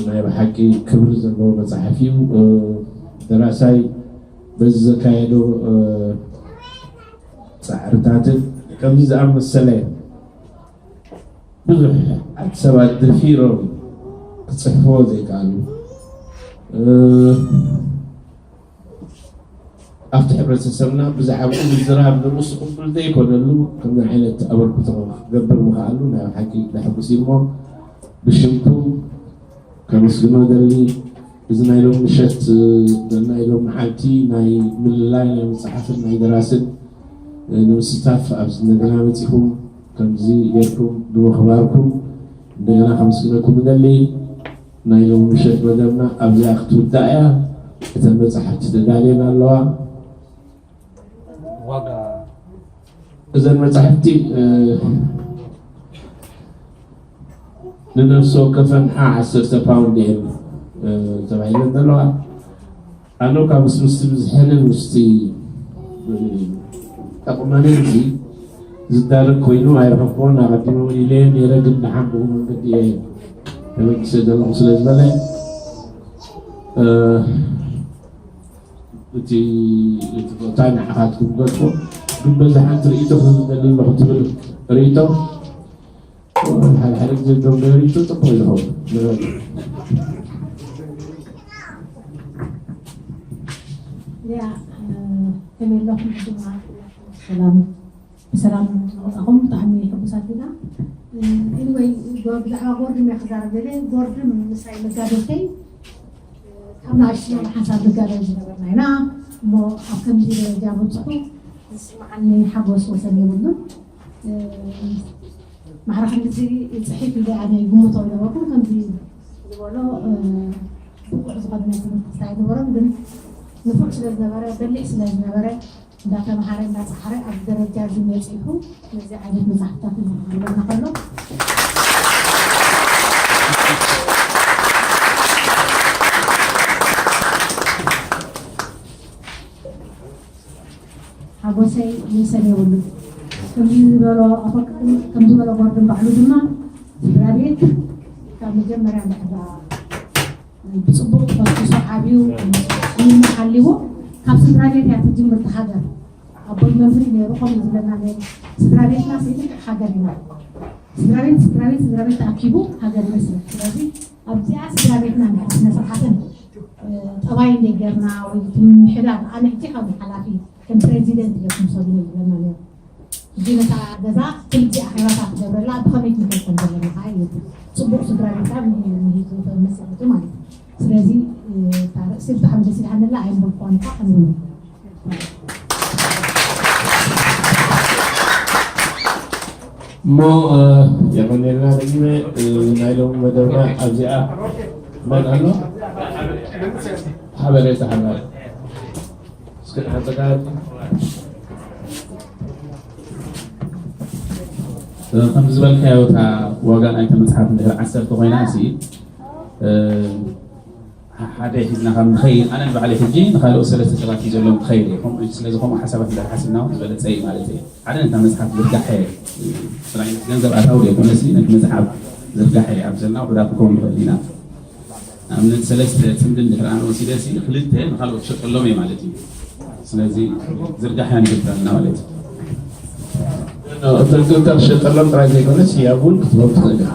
ናይ ብሓቂ ክብሪ ዘለዎ መፅሓፍ እዩ። እ፣ ደራሳይ በዚ ዘካየዶ እ፣ ፃዕርታትን ከምዚ ዝኣመሰለ ብዙሕ ሰባት ደፊሮም ክፅሕፍዎ ዘይከኣሉ እ፣ ኣብቲ ሕብረተሰብና ብዛዕባኡ ምዝራብ ንርእሱ ቅቡል ዘይኮነሉ ከምዚ ዓይነት ኣበርክቶ ክገብር ምኽኣሉ ናይ ሓቂ ዘሐጉስ እዩ እሞ ብሽምኩም ከመስግኖ ደሊ። እዚ ናይ ሎም ምሸት ናይ ሎም መዓልቲ ናይ ምልላይ ናይ መፅሓፍን ናይ ደራስን ንምስታፍ ኣብዚ እንደገና መፂኹም ከምዚ ጌርኩም ብምኽባርኩም እንደገና ከመስግነኩም እደሊ። ናይ ሎም ምሸት መደብና ኣብዚኣ ክትውዳእ እያ። እተን መፅሓፍቲ ተዳልየን ኣለዋ። ዋጋ እዘን መጻሕፍቲ ንነፍሲ ወከፈን ዓሰርተ ፓውንድ እየን ተባሂለን ዘለዋ። ኣነ ካብ ምስ ምስቲ ብዝሐንን ምስቲ ጠቕመንን እዚ ዝዳረግ ኮይኑ ኣይረኸብኩዎን። ኣቐዲሙ ኢለ ነይረ፣ ግን ደሓን ብኡ መንገዲ እየ ተበጊሰ ዘለኹ ስለ ዝበለ እቲ እቲ ቦታ ንዓኻትኩም ገድፎ ግን በዚ ሓንቲ ርእይቶ ክህብ ደሊ ኣለኹ ትብል ርእይቶ ሓደ ሓደ ግዜ ደም ርእይቶ ጽቡቕ ይኸውን። ያ ከመይ ኣለኹም? ድማ ሰላም ብሰላም መጻኹም ብጣዕሚ ሕጉሳት ኢና። ኤኒወይ ብዛዕባ ጎርድም እየ ክዛረብ ደልየ። ጎርድም ምሳይ መጋደልተይ ካብ ንኣሽቱ ሓንሳብ ንጋደል ዝነበርና ኢና እሞ ኣብ ከምዚ ደረጃ በፅሑ ዝስምዓኒ ሓጎስ ወሰን የብሉን። ማዕረ ክንድዚ ይፅሒፍ ኢለ ኣነ ይግምቶ ኣይነበርኩን። ከምዚ ዝበሎ ብቑዕ ዝኾነ ናይ ትምህርቲ ክሳይ ኣይነበሮን፣ ግን ንፉዕ ስለ ዝነበረ በሊሕ ስለ ዝነበረ እንዳተምሃረ እንዳፀሓረ ኣብ ደረጃ እዚ መፂኹ ነዚ ዓይነት መፅሓፍታት እዚ ክብለና ከሎ ሓጎሰይ ይሰል የብሉ። ከምዚ ዝበሎ ኣፈቅም ከምዚ ዝበሎ ጎርድን ባዕሉ ድማ ስድራ ቤት ካብ መጀመርያ እንድሕር ብፅቡቕ ተኾስኩሶ ዓብዩ ሓሊዎ ካብ ስድራ ቤት እያ ትጅምር እቲ ሃገር። ኣቦይ መምህር ነይሩ ከምኡ ዝብለና ነይሩ። ስድራ ቤትና ስኢልቅ ሃገር ኢና። ስድራ ቤት ስድራ ቤት ስድራ ቤት ተኣኪቡ ሃገር ይመስል። ስለዚ ኣብዚኣ ስድራ ቤትና እንድሕር ስነ ስርዓትን ጠባይ እንደይ ጌርና ወይ ምሕዳር ኣነ ሕጂ ካብ ሓላፊ ከም ፕሬዚደንት እየ ክምሰሉ ዝብለና ነይሩ። ሕጂ ነታ ገዛ ክልቲ ኣኼባታት ክገብረላ ብኸመይ ክንከይድ ከም ዘለና ከዓ እዩ። ፅቡቕ ስድራ ቤት ኣብ ምሂቱ መሰረቱ ማለት እዩ። ስለዚ እታ ርእሲ ብጣዕሚ ደስ ኢልሃንላ ኣይንበልኳን እኳ ከንብል እሞ የቐኔልና። ደጊመ ናይ ሎሚ መደብና ኣብዚኣ መን ኣሎ ሓበሬታ ሓና እስክን ሓፀቃ ከምዚ ዝበልካዮ እታ ዋጋ ናይተ መፅሓፍ እንድሕር ዓሰርተ ኮይና ሲ ሓደ ሒዝና ካብ ንኸይድ ኣነ ንባዕለይ ሕጂ ንኻልኦት ሰለስተ ሰባት እዩ ዘለዎም ክኸይድ እየ። ከምኡ ስለዚ ከምኡ ሓሳባት እንድሕር ሓሲብና እውን ዝበለፀ እዩ ማለት እዩ። ሓደ ነታ መፅሓፍ ዝርጋሐ ጥራይ ገንዘብ ኣታዊ ዘይኮነሲ ነቲ መፅሓፍ ዝርጋሐ ኣብ ዘለና ውሑዳት ክኸውን ንኽእል ኢና። ንኣብነት ሰለስተ ፅምዲ እንድሕር ኣነ ወሲደ ሲ ክልተ ንኻልኦት ክሸጠሎም እየ ማለት እዩ። ስለዚ ዝርጋሐ ንግልፀልና ማለት እዩ። እተልክልካ ትሸጠሎም ጥራይ ዘይኮነስ ያቡን ክትበብ ትኽእል ኢኻ።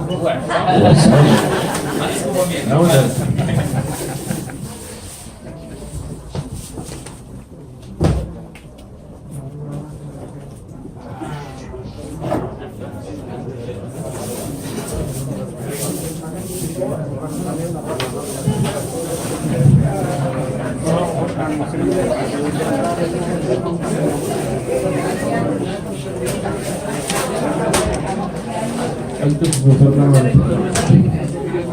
ቀልጥፍ ዝፈርና ማለት ነው።